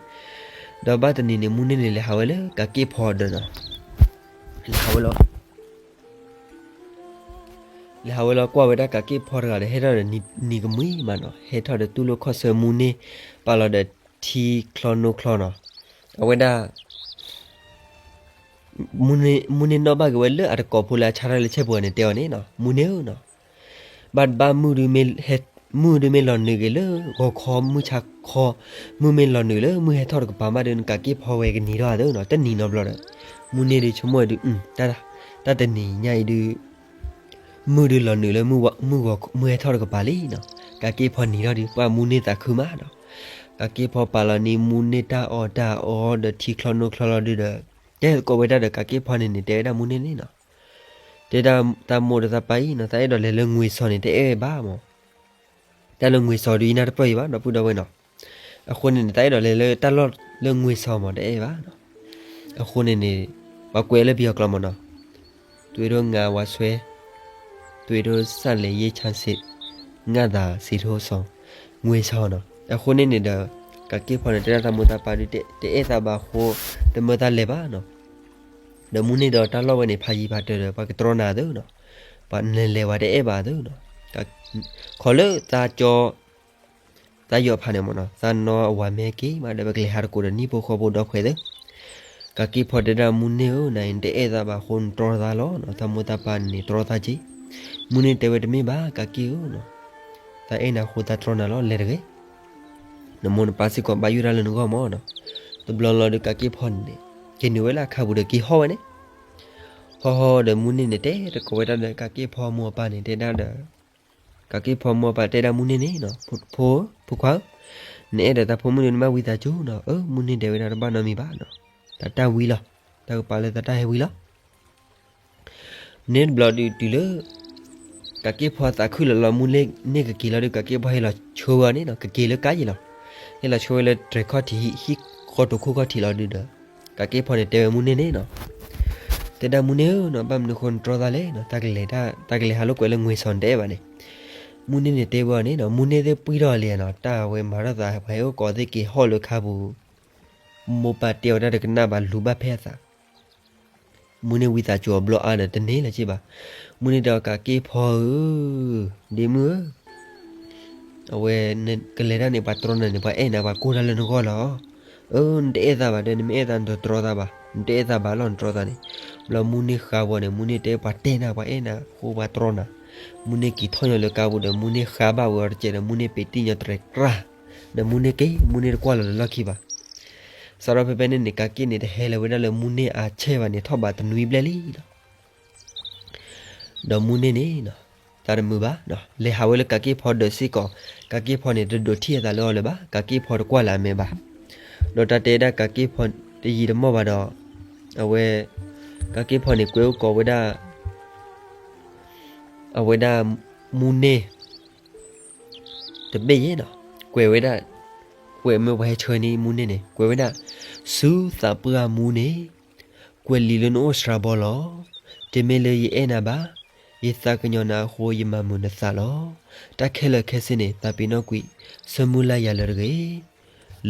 ဒီးဘၣ်တနံၤန့ၣ် မူန့ၢ်န့ၣ်လဲၤဟးဝဲလၢကးက့ၢ်ဖီဒီးနီၤ, လဲၤဟးဝဲလီၤ လဲၤဟးဝဲလီၤကွၢ်ဝဲဒၣ်ကးက့ၢ်ဖီတဂၤဒီး ဟဲထီၣ်ဒီးနံၤကမှံမးနီၤ, ဟဲထီၣ်ဒီးတူၢ်လိာ်ခီၣ်ဆၢမူန့ၢ် ပာ်လီၤဒီးထံချီနိချီနီၤ, အဝဲဒၣ် မူန့ၢ်နီၣ်ဘၣ်က့ၤဝဲလၢအတကိးဖိလၢအဆါတၢ်လၢဆဲးပူၤန့ၣ် တဲအီၤန့ၣ်နီၤ, မူန့ၢ်ဧၢနီၤ, ဘၣ်တဘၣ်မုၢ်ဒုးမ့ၢ် မုၢ်ဒုးမ့ၢ်လီၤနုာ်က့ၤလၢဂီၤခီမုၢ်ဆါခီ, မုၢ်မ့ၢ်လီၤနုာ်လၢမုၢ်ဟဲထီၣ်တကပၤမးဒုး နကးက့ၢ်ဖီဝဲကနံၤထီၣ်အသိးနီၤ, တနံၤနီတဘျီဒီး မူန့ၢ်ဒုးဆိကမိၣ်ဝဲဒုး တၢ်တနံၤညါအံၤဒုး မုၢ်ဒုးလီၤနုာ်လၢ မုၢ်ဟဲထီၣ်တကပၤလံနီၤ, ကးက့ၢ်ဖီနံၤထီၣ်ဒုး ပှၢ်မူန့ၢ်သးခုမးနီၤ, ကးက့ၢ်ဖီပာ်လီၤန့ၢ်မူန့ၢ်တၢ်အီၣ်တၢ်အီ ဒီးထံချီနိချီလီၤဒုးဒီး တဲသကိးဝဲဒၣ်ဒီးကးက့ၢ်ဖီန့ၣ်န့ၣ် တဲဝဲဒၣ်မူန့ၢ်န့ၣ်နီၤ, တဲဒၣ်တၢ်မိၢ်ဒီးတၢ်ပၢ်အံၤနီၤ, တၢ်အဲၣ်ဒိးလဲၤလၢငွေဆောင်န့ၣ် တအဲၣ်ဘၣ်မး, တၢ်လၢငွေဆောင်ဒုးယနၢ်တပၢၢ်အံၤဘၣ် ဒီပုၢ်ဒီဝဲၢ်နီၤ, အဃိန့ၣ်န့ၣ် တၢ်အဲၣ်ဒိးလဲၤလၢတၢ်လီၢ်လၢငွေဆောင်မး တအဲၣ်ဘၣ်နီၤ, အဃိန့ၣ်န့ၣ် ပှၤကွဲးလၢပယီၤကျိာ်မးနီၤ, သွေးတို့ငါဝါဆွဲ, သွေးတို့စလဲၤရေးချမ်းစေ, ငါသာစည်ထိုးဆောင်, ငွေဆောင်နီၤ, အဃိန့ၣ်န့ၣ်ဒီး ကးက့ၢ်ဖီန့ၣ် တဲဒၣ်တၢ်မိၢ်တၢ်ပၢ်ဒုး တအဲၣ်သးဘၣ်အဃိ တမၢသးလဲၤဘၣ်နီၤ, ဒီးမူန့ၢ်ဒီးတၢ်လီၢ်ဝဲန့ၣ် ဖးယံၤဖးတၢၢ်ဒီး ပှၤကတြီနၤအသိးနီၤ, ပှၤနလဲၤဝဲတအဲၣ်ဘၣ်အသိးနီၤ, ခီလၢသးကၠီ သးယီၤဖးန့ၣ်မးနီၤ, သးနီၢ်အဝၤမ့ၢ်ဟဲက့ၤမးဒီး ပကလဲၤဟးသကိးဒီးနံၣ်ဖိဃီဖိဒီဖှဲးသ့, ကးက့ၢ်ဖီတဲဒၣ်မူန့ၢ်ဧၢ နအံၤနတအဲၣ်သးဘၣ်အဃိ နတြီသးလီၤနီၤ, သးမိၢ်သးပၢ်န့ၣ်တြီသးက့ၤ, မူန့ၢ်တဲဝဲတမ့ၢ်ဘၣ် ကးက့ၢ်ဧၢနီၤ, သးအဲၣ်နၤအဃိသးတြီနၤလီၤ လဲၤတဂ့ၤ နမိၢ်နပၢ်စ့ၢ်ကီးဘၣ်ယိၣ်တၢ်လၢနဂီၢ်မးနီၤ, တဘျီလီၤဒီးကးက့ၢ်ဖီန့ၣ် က့ၤနုာ်ဝဲလၢအခါပူၤဒီးက့ၤဟီၣ်ဝဲန့ၣ်, ဟီၣ်ဟီၣ်ဒီးမူန့ၢ်န့ၣ် တဲသကိးဝဲဒၣ်ဒီးကးက့ၢ်ဖီမိၢ်အပၢ်န့ၣ် တဲဒၣ်ဒီး ကးက့ၢ်ဖီမိၢ်အပၢ်တဲဒၣ်မူန့ၢ်န့ၣ်နီၤ, ဖိ ဖိခွါဧၢ, နအဲၣ်ဒိးသးဖိမုၣ်ဒုးနဘၣ်ဝံသးစူၤနီၤ, အၢ မူန့ၢ်တဲဝဲဒၣ်တဘၣ်နီတမံၤဘၣ်နီၤ, တၢ်တၢ်ဝံလီၤ, တၢ်ကပၤလၢသးတၢ်ဟဲဝံလီၤ န့ၣ်တဘျီဒုးတုၤလၢ ကးက့ၢ်ဖီသးခုလီၤလီၤ မူန့ၢ်ကက့ၤလီၤဒီး ကးက့ၢ်ဖီဟ့ၣ်လီၤဆှၢဝဲအီၤန့ၣ်နီၤ, ကက့ၤလၢကါယံၤလီၤ. ဟ့ၣ်လီၤဆှၢဝဲလၢတြဲၤခီၣ်ထံး ဟံၣ်ဃီတိာ်ခိၣ်ခီၣ်ထံးလီၤဒုးဒီး ကးက့ၢ်ဖီန့ၣ်တဲဝဲမူန့ၢ်န့ၣ်နီၤ, တဲဒၣ်မူန့ၢ်ဧၢနီၤ, ဘၣ်မနုၤဃိနတြီသးလဲၣ်နီၤ, တၢ်ကလဲၤ တၢ်ကလဲၤဟးလိာ်ကွဲလၢငွေဆောင် နတအဲၣ်ဘၣ်န့ၣ်. မူန့ၢ်န့ၣ်တဲဝဲအီၤန့ၣ်နီၤ, မူန့ၢ်သ့ၣ်ပှံၢ်ထီၣ်လံနီၤ, တၢ်အဝဲမၤထီၣ်သး ပှၤဟဲအိၣ်ကိးသ့ၣ်က့ၤဟီၣ်လၢခါပူၤ မိၢ်ပၢ်တဲအီၤတၢ်တကနၣ်ဘၣ် လူၤဘၣ်ဖဲအသး. မူန့ၢ်ဝံသးစူၤအီၤဘျီအါဒီးတန့ၢ်လၢၤဘၣ်. မူန့ၢ်တဲအီၤ ကးက့ၢ်ဖီဧၢ, ဒ့မုၣ်ဧၢ, အဝဲ ကလဲၤတၢ်န့ၣ် ပှၤတြီနၤန့ၣ် ပှၤအဲၣ်နၤ ပှၤကိၢ်တၢ်လၢနဂီၢ်လီၤ. အၢ နတအဲၣ်သးဘၣ်ဒီး နမ့ၢ်အဲၣ်သးနတတြီသးဘၣ်, နတအဲၣ်သးဘၣ်လီၤနတြီသးန့ၣ်. ဘျီမူန့ၢ်ဃါဝဲန့ၣ် မူန့ၢ်တဲပှၤတဲနၤ ပှၤအဲၣ်နၤအဃိပှၤတြီနၤ. မူန့ၢ်က့ၤထီၣ်ညီလၢကါပူၤဒီး မူန့ၢ်ဃါဘၣ်ဝဲအီၤတစဲးဒီး မူန့ၢ်ပ့းတံၢ်ညီတြဲၤကြၢ်, ဒီးမူန့ၢ်က့ၤ မူန့ၢ်တကွၢ်လီၤလၢလီၢ်ခံဘၣ်. စးထီၣ်ဖဲဖဲန့ၣ်န့ၣ် ကးက့ၢ်န့ၣ် တဟဲလၢၤဝဲဒၣ်လၢမူန့ၢ်အဆဲၣ်ဘၣ်န့ၣ် ထီၣ်ဘးတနွံဘျဲၣ်လံလီၤ. ဒီးမူန့ၢ်န့ၣ် သးတမုာ်ဘၣ်, လဲၤဟးဝဲလၢကးက့ၢ်ဖီဒၢးစ့ၢ်ကီး, ကးက့ၢ်ဖီန့ၣ် တဒိးထံၣ်အသးလၢအီၤလၢၤဘၣ်, ကးက့ၢ်ဖီတကွၢ်လၢအမဲာ်ဘၣ်. ဒီးတၢ်တဲဒၣ်ကးက့ၢ်ဖီတယံာ်တမီၢ်ဘၣ်ဒီး အဝဲ ကးက့ၢ်ဖီန့ၣ် ကွဲးအိၣ်ကိးဝဲဒၣ် အဝဲဒၣ်မူန့ၢ် တဘ့ၣ်ယဲၢ်နီၤ, ကွဲးဝဲဒၣ်, ကွဲးမ့ၢ်ပှၤဟဲဆှၢန့ၢ်မူန့ၢ်န့ၣ် ကွဲးဝဲဒၣ်, ဆူသးပှၢ်မူန့ၢ်, ကွဲးလံာ်လၢနအိၣ်စှၤဘီလီၤ. တမ့ၢ်လၢယအဲၣ်နၤဘၣ်, ယသးကညီၤနၤအဃိ ယမၤမုာ်နသးလီၤ. တၢ်ခဲလၢာ်ခဲဆ့န့ၣ် သးပ့ၤနီၣ်ကွံာ်, ဆၢမုၢ်လၢ်ယၤလၢတဂ့ၤ.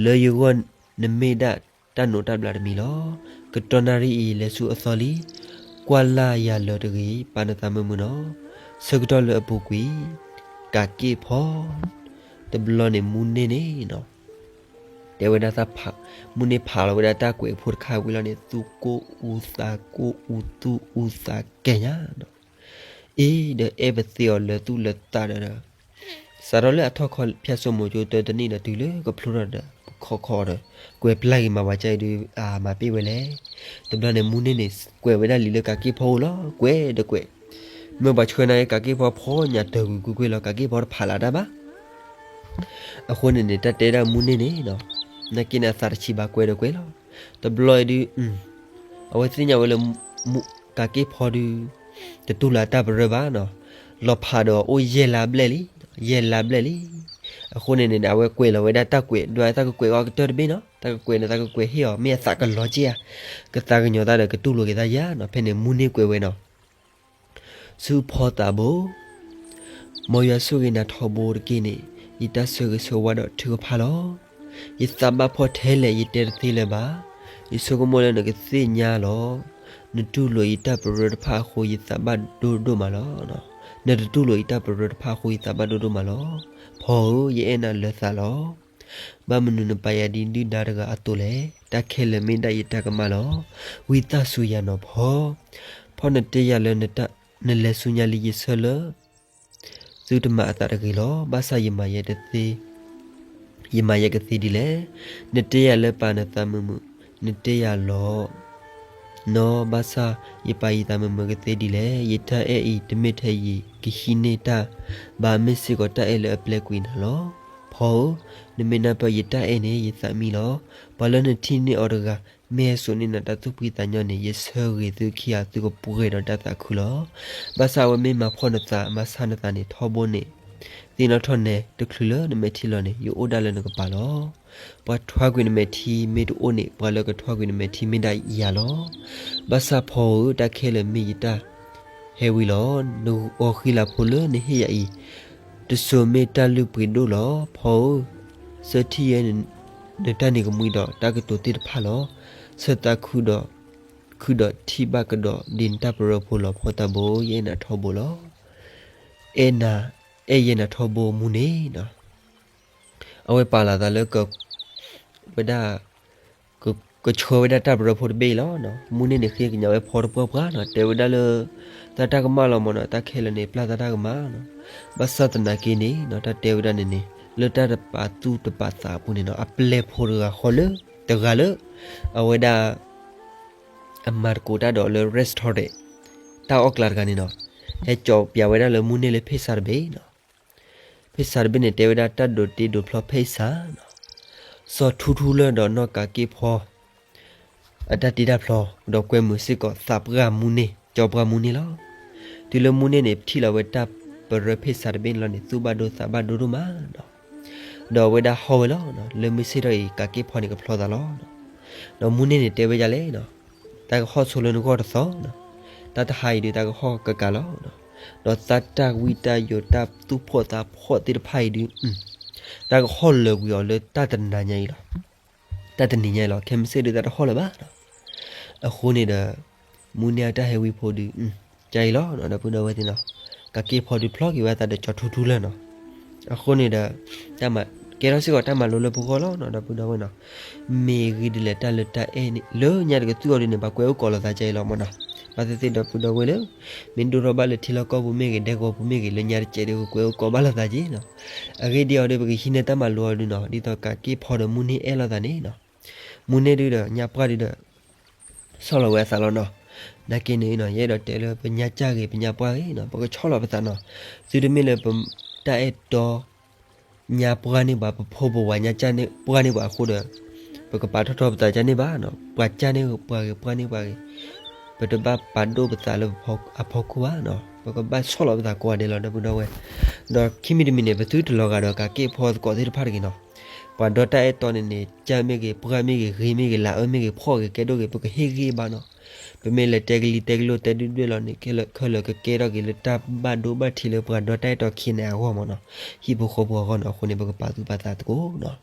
လၢယဂီၢ်နမ့ၢ်ဒၣ်တၢ်နိးတၢ်ဘျးတမံၤလီၤ. ကတီၢ်နၣ်ရံၣ်အံၤ လဲၤဆူအသီလံ, ကွၢ်လၢ်ယၤလၢတဂ့ၤ, ပာ်နသးမုာ်မုာ်နီၤ. ဆၢကတီၢ်လၢအပူၤကွံာ်, ကးက့ၢ်ဖီ တဘျီန့ၣ် မူန့ၢ်န့ၣ်နီၤ, တဲဝဲဒၣ်တၢ်ဖး, မူန့ၢ်ဖးလီၤဝဲဒၣ်တၢ်ကွဲးဖိတခါဝံၤလီၤန့ၣ် သူၣ်ကိၢ်အူသးကိၢ်အူ သူၣ်အူသးကဲၤညါနီၤ. အ့ ဒီးအဲၣ်ပသ့အီၤလၢသူၣ်လၢသးဒီး စးထီၣ်လၢအထီၣ်ခီဖၠၣ်စိမိၤကၠိတၢတနံၣ်ဒီးတုၤလၢကဖျိထီၣ်ဒီး ပခီခီဒီး ကွဲးပျၢ်ဂ့ၤမၤပှၤကၢအံၤဒုး အမၤပ့ၢ်ဝဲလဲၣ်. တဘျီန့ၣ် မူန့ၢ်န့ၣ် ကွဲးဝဲဒၣ်လံာ်လၢကးက့ၢ်ဖီအိၣ်လီၤ. ကွဲးဒီးကွဲး, မ့ၢ်ပှၤဆှၢနၤက့ၤ ကးက့ၢ်ဖီဖီညၣ်တၢ်ကွံာ်ကွံာ်ကွံာ်လီၤ. ကးက့ၢ်ဖီတဖးလၢတၢ်ဘၣ်. အဃိန့ၣ်န့ၣ် တၢ်တဲဒၣ်မူန့ၢ်န့ၣ်နီၤ, နာ်က့န့ၣ်အသးတဆံးဘၣ် ကွဲးဒီးကွဲးလီၤ. တဘျီအံၤဒုး အဝဲသ့ၣ်ညါဝဲလၢ ကးက့ၢ်ဖီဒုး တတူၢ်လိာ်အတၢ်ပရၢဘၣ်နီၤ, လီၤဖးဒီးအိၣ်ယဲၢ်လါဘျဲၣ်လံ, ယဲၢ်လါဘျဲၣ်လံ. အဃိန့ၣ်န့ၣ် အဝဲကွဲးလီၤဝဲဒၣ်တၢ်ကွဲး ဒွးတၢ်ကကွဲးအီၤကတၢၢ်တဘ့ၣ်နီၤ, တၢ်ကကွဲးန့ၣ် တၢ်ကကွဲးဟ့ၣ်အီၤ မ့ၢ်အသးကလီၤက့ဧါ, ကသးကညီၤသးဒီးကတူၢ်လိာ်က့ၤသးယၤနီၤ. ဖဲန့ၣ် မူန့ၢ်ကွဲးဝဲနီၤ ဆူဖီသးဘိ, မ်ယွၤဆိၣ်ဂ့ၤနၤထီဘိတက့ၢ်န့ၣ်, ယတၢ်ဆၢဂ့ၤဆၢဝါဒီးထုကဖၣ်လီၤ. ယသးဘၣ်ဖှီၣ်ထဲလဲၣ် ယတဲတသ့လၢၤဘၣ်. ယဆိကမိၣ်လၢနကသ့ၣ်ညါလီၤ. နတူၢ်လိာ်ယတၢ်ပရၢတဖၣ်အဃိ ယသးဘၣ်ဒိဒိၣ်မးလီၤ. နတတူၢ်လိာ်ယတၢ်ပရၢတဖၣ်အဃိ ယသးဘၣ်ဒိဒိၣ်မးလီၤ. ဖီဧၢ, ယအဲၣ်နၤလၢသးလီၤ. ဘၣ်မနုၤနပာ်ယၤဒ်ဒုၣ်ဒါတဂၤအသိးလဲၣ်. တၢ်ခဲလၢာ်မ့ၢ်ဒၣ်ယတၢ်ကမၣ်လီၤ. ဝံသးစူၤယၤနီၤဖီ, ဖီနတဲယၤလၢ နလဲၤဆူညါလံ ယဆၢလၢ သုတမၤအသးတဂ့ၤလီၤ. ဘၣ်ဆၣ်ယမၤယဲကသ့, ယမၤယဲကသ့ဒ်လဲၣ်. နတဲယၤလၢပာ်နသးမုာ်မုာ်, နတဲယၤလီၤ နီၤ, ဘၣ်ဆၣ်ယပာ်ယသးမုာ်မုာ် ကသ့ဒ်လဲၣ်. ယတၢ်အဲၣ်အံၤ တမ့ၢ်ထဲယကဟံးန့ၢ်တၢ်ဘၣ်, မ့ၢ်စ့ၢ်ကီးတၢ်အဲၣ်လၢအပျဲကွံာ်နၤလီၤ. ဖီဧၢ, နမ့ၢ်နၢ်ပၢၢ်ယတၢ်အဲၣ်န့ၣ် ယသးမံလီၤ. ပှၤလၢနထံၣ်န့ၢ်အီၤတဂၤ မ့ၢ်ဟဲစိာ်န့ၢ်နၤတၢ်သူၣ်ဖှံသးညီန့ၣ် ယဆၢဂ့ၤသုခံဂၤ သုကပှဲၤဒီးတၢ်သးခုလီၤ. ဘၣ်ဆၣ်အဝဲမ့ၢ်မၤဖှီၣ်နသး မၤဆါနသးန့ၣ် ထီဘိန့ၣ် သ့ၣ်နီၣ်ထီၣ်နဲတချုးလၢနမဲာ်ထံလီၤန့ၣ် ယအိၣ်ဒၣ်လၢနကပၤလီၤ. ပှၤထွါကွံာ်နမဲာ်ထံမ့ၢ်တအိၣ်န့ၣ် ပှၤလၢကထွါကွံာ်နမဲာ်ထံမ့ၢ်ဒၣ်ယၤလီၤ. ဘၣ်ဆၣ်ဖီဧၢ, တၢ်ခဲလၢာ်မ့ၢ်ယတၢ်ဟဲဝံၤလီၤ. နဂီၤဃံလၤဖိလၢနဟ့ၣ်ယၤအံၤ တစိၤမ့ၢ်တၢ်လုၢ်ပှ့ၤဒိၣ်လီၤ. ဖီဧၢ, ဆၢထံၣ်ယဲ နတၢ်နံၤကမှံဒီးတၢ်ကတိၤသ့ၣ်တဖၣ်လီၤ. ဆၢသးခုဒီး, ခုဒီးထံၣ်ဘၣ်ကဒီးဒ်နတၢ်ပရၢဖိလီၤ. ဖီသးဘိ, ယအဲၣ်နၤထီဘိလီၤ. အဲၣ်နၤ, အဲၣ်ယဲနၤထီဘိမူန့ၣ်နီၤ. အဝဲပာ်လီၤသးလၢ ဝဲဒၣ် ကဆှၢဝဲဒၣ်တၢ်ပရၢဖိတဘ့ၣ်အံၤလီၤ. မူန့ၢ်န့ၣ်ဃ့ကညးဝဲဖီတပှၢ်ပှၢ်နီၤ, တဲဝဲဒၣ်လၢ သးတၢ်ကမၣ်လီၤမးနီၤ, တၢ်ခဲလၢာ်န့ၣ် ပျၢ်သးတၢ်ကမၣ်နီၤ. ဘၣ်ဆၣ်သနာ်က့န့ၣ်နီၤ, တၢ်တဲဝဲဒၣ်န့ၣ်န့ၣ် လၢတၢ်တပာ်သူၣ်တပာ်သးအပူၤန့ၣ်နီၤ, အပျဲၢ်ဖိတဂၤဃီလၢ တဂၤလၢ အဝဲဒၣ် အမၤသကိးတၢ်ဒီးလၢ restaurant တၢ်အီၣ်ကျးတဂၤန့ၣ်နီၤ, ဟဲကၠီၤပၠးဝဲဒၣ်လၢမူန့ၢ်လၢ pizza တဘ့ၣ်နီၤ. pizza တဘ့ၣ်န့ၣ် တဲဝဲဒၣ်တၢ်ဒိးတ့ဒိးဖျီ pizza နီၤ. စီၤထူထူလၢဒီးနီၢ်ကးက့ၢ်ဖီ အတၢ်တ့တၢ်ဖျီ ဒီးကွဲမုာ်စ့ၢ်ကီးသးပှၢ်မူန့ၢ် ကၠီပှၢ်မူန့ၢ်လီၤ. တုၤလၢမူန့ၢ်န့ၣ် ပထံၣ်လီၤဝဲတၢ်ပရၢဖ့ၣ်စးတဘ့ၣ်န့ၣ်လီၤန့ၣ် သူၣ်ဘၣ်ဒိသးဘၣ်ဒိဒိၣ်မးနီၤ. ဒီးအဝဲဒၣ်ဟီၣ်ဝဲလီၤ. လၢမုၢ်ဆ့ၣ်ထီၣ်အံၤ ကးက့ၢ်ဖီန့ၣ်ကဖျီသးလီၤ. ဒီးမူန့ၢ်န့ၣ်တဲဝဲဒ်လဲၣ်နီၤ, တၢ်ကဟီၣ်ဆိလၢနဂီၢ်တသီနီၤ, တၢ်တဟါအံၤဒုး တၢ်ကဟီၣ်ကကးလီၤ. ဒီးသးတၢ်ဝံတၢ်ယိး တၢ်သူၣ်ဖှီၣ်သးဖှီၣ်သ့ၣ်တဖၣ်အံၤဒုး တၢ်ကဟီၣ်လၢာ်ကွံာ်အီၤလၢတၢ်တနၤညါအံၤလီၤ. တၢ်တနံၤညါအံၤလီၤ. ခဲမုၢ်ဆ့ၣ်ဒုး တၢ်တဟီၣ်လၢၤဘၣ်နီၤ. အဃိန့ၣ်ဒီး မူန့ၢ်အတၢ်ဟဲဝံဖိဒုး ကါအံၤလီၤနီၤ ဒီပုၢ်ဒီဝဲၢ်သ့ၣ်နီၤ. ကးက့ၢ်ဖီဒုးဖျီက့ၤဝဲသးဒီးကၠီၤထူထူလၢာ်နီၤ. အဃိန့ၣ်ဒီး တၢ်မၤ ကဲထီၣ်စ့ၢ်ကီးတၢ်မၤလိလၢပဂီၢ်လီၤနီၤ ဒီပုၢ်ဒီဝဲၢ်နီၤ. မ့ၢ်ဂ့ၢ်ဒ်လဲၣ်တၢ်လၢတၢ်အဲၣ်န့ၣ် လၢညါတကသူၣ်အီၤဒုးန့ၣ် ပှၤကွဲးအိၣ်ကိးလိာ်သးကါအံၤလီၤမ့ၢ်နီၤ. ဘၣ်သ့ၣ်သ့ၣ်ဒီပုၢ်ဒီဝဲၢ်လၢ မ့ၢ်ဒိၣ်ထီၣ်ဘၣ်လၢထံလီၢ်ကီၢ်ပူၤမ့ၢ်ဂ့ၤ ဒဲကဝီၤပူၤမ့ၢ်ဂ့ၤ လၢညါတကဲးဒုး ကကွဲးအိၣ်ကိးဘၣ်လိာ်သးက့ၤနီၤ. အဂ့ၢ်ဒ်အံၤဒီး ပကဟံးန့ၢ်တၢ်မၤလိအီၤဒုးနီၤ ဒ်သိးကးက့ၢ်ဖီဒီးမူန့ၢ်အဲၣ်လိာ်သးန့ၣ်နီၤ. မူန့ၢ်ဒုးဒီးညါပှၢ်ဒုးဒီး ဆီၣ်လီၤဝဲအသးလီၤနီၤ. နာ်က့န့ၣ်နီၤ ယအဲၣ်ဒိးတဲလၢပညါကၢ်ဂ့ၤ ပညါပှၢ်ဂ့ၤနီၤ ပကဆီၣ်လီၤပသးနီၤ. သုတမ့ၢ်လၢပတၢ်အဲၣ်တီ ညါပှၢ်န့ၢ်ပှၤ ပဖိပဝၤညါကၢ်န့ၣ် ပှၢ်န့ၢ်ပှၤအဃိဒီး ပကပာ်ထီၣ်ထီပသးကၢ်န့ၢ်ဘၣ်နီၤ. ပှၤကၢ်န့ၢ်ပှၤဂ့ၤ ပှၢ်န့ၢ်ပှၤဂ့ၤ ပတဘၣ်ပာ်ဒိၣ်ပသးလၢအဖီခိၣ်ဘၣ်နီၤ. ပကဘၣ်ဆီၣ်လီၤပသးကိးဂၤဒဲးလီၤ ဒီပုၢ်ဒီဝဲၢ်. ဒီးခံမံၤတမံၤန့ၣ် ပသုတလီၤဂာ်ဒီးကးက့ၢ်ဖီသကိးသ့ၣ်တဖၣ်တဂ့ၤနီၤ. ပှၤဒီတၢ်အဲၣ်တီန့ၣ်န့ၣ် ကၢ်မ့ၢ်ဂ့ၤ ပှၢ်မ့ၢ်ဂ့ၤ ဂ့ၤမ့ၢ်ဂ့ၤ လၤအၢမ့ၢ်ဂ့ၤ ဖှီၣ်ဂ့ၤ ကဲဒိၣ်ဂ့ၤ ပကဟ့ၣ်ဂံၢ်ဘါနီၤ. ပမ့ၢ်လဲၤတဲကလံၤတဲကလိၣ်တဲဒုၣ်ဒွဲၣ်လီၤန့ၣ် ခဲလၢာ်ကကဲထီၣ်က့ၤလၢတၢ်ဘၣ်ဒိဘၣ်ထံးလၢပှၤဒီတၢ်အဲၣ်တီခံန့ၣ်အဂီၢ်မ့ၢ်နီၤ. ဟံၣ်ဖိဃီဖိအဂီၢ်နီၤ. အဃိန့ၣ် ပကပာ်သူၣ်ပာ်သးသကိးနီၤ.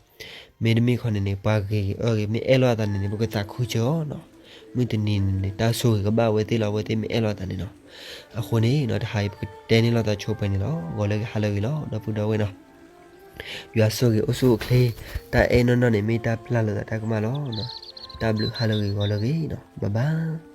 မ့တမ့ၢ်ခီန့ၣ်န့ၣ် ပှၤဂ့ၤဂ့ၤအၢဂ့ၤ မ့ၢ်အဲၣ်လိာ်အသးန့ၣ်န့ၣ် ပကသးခုစၢၤအီၤနီၤ. မုၢ်တနံၤန့ၣ်န့ၣ် တၢ်ဆိၣ်ဂ့ၤကဘၣ်အဝဲသ့ၣ်လီၤ အဝဲသ့ၣ်မ့ၢ်အဲၣ်လိာ်အသးန့ၣ်နီၤ. အဃိန့ၣ်နီၤ တဟါအံၤပကတဲန့ၢ်လိာ်သးဆိပှဲၤန့ၣ်လီၤ. ဂီၤလၢအဂ့ၤ ဟါလၢအဂ့ၤလီၤ ဒီပုၢ်ဒီဝဲၢ်နီၤ. ယွၤဆိၣ်ဂ့ၤအိၣ်ဆူၣ်အိၣ်ချ့, တၢ်အဲၣ်နီၢ်နီၢ်န့ၣ် မ့ၢ်တၢ်ပျၢ်လိာ်သးတၢ်ကမၣ်လီၤ. တၢ်ဘျုး ဟါလၢအဂ့ၤ ဂီၤလၢအဂ့ၤနီၤ. ဘၣ်ဘၣ်.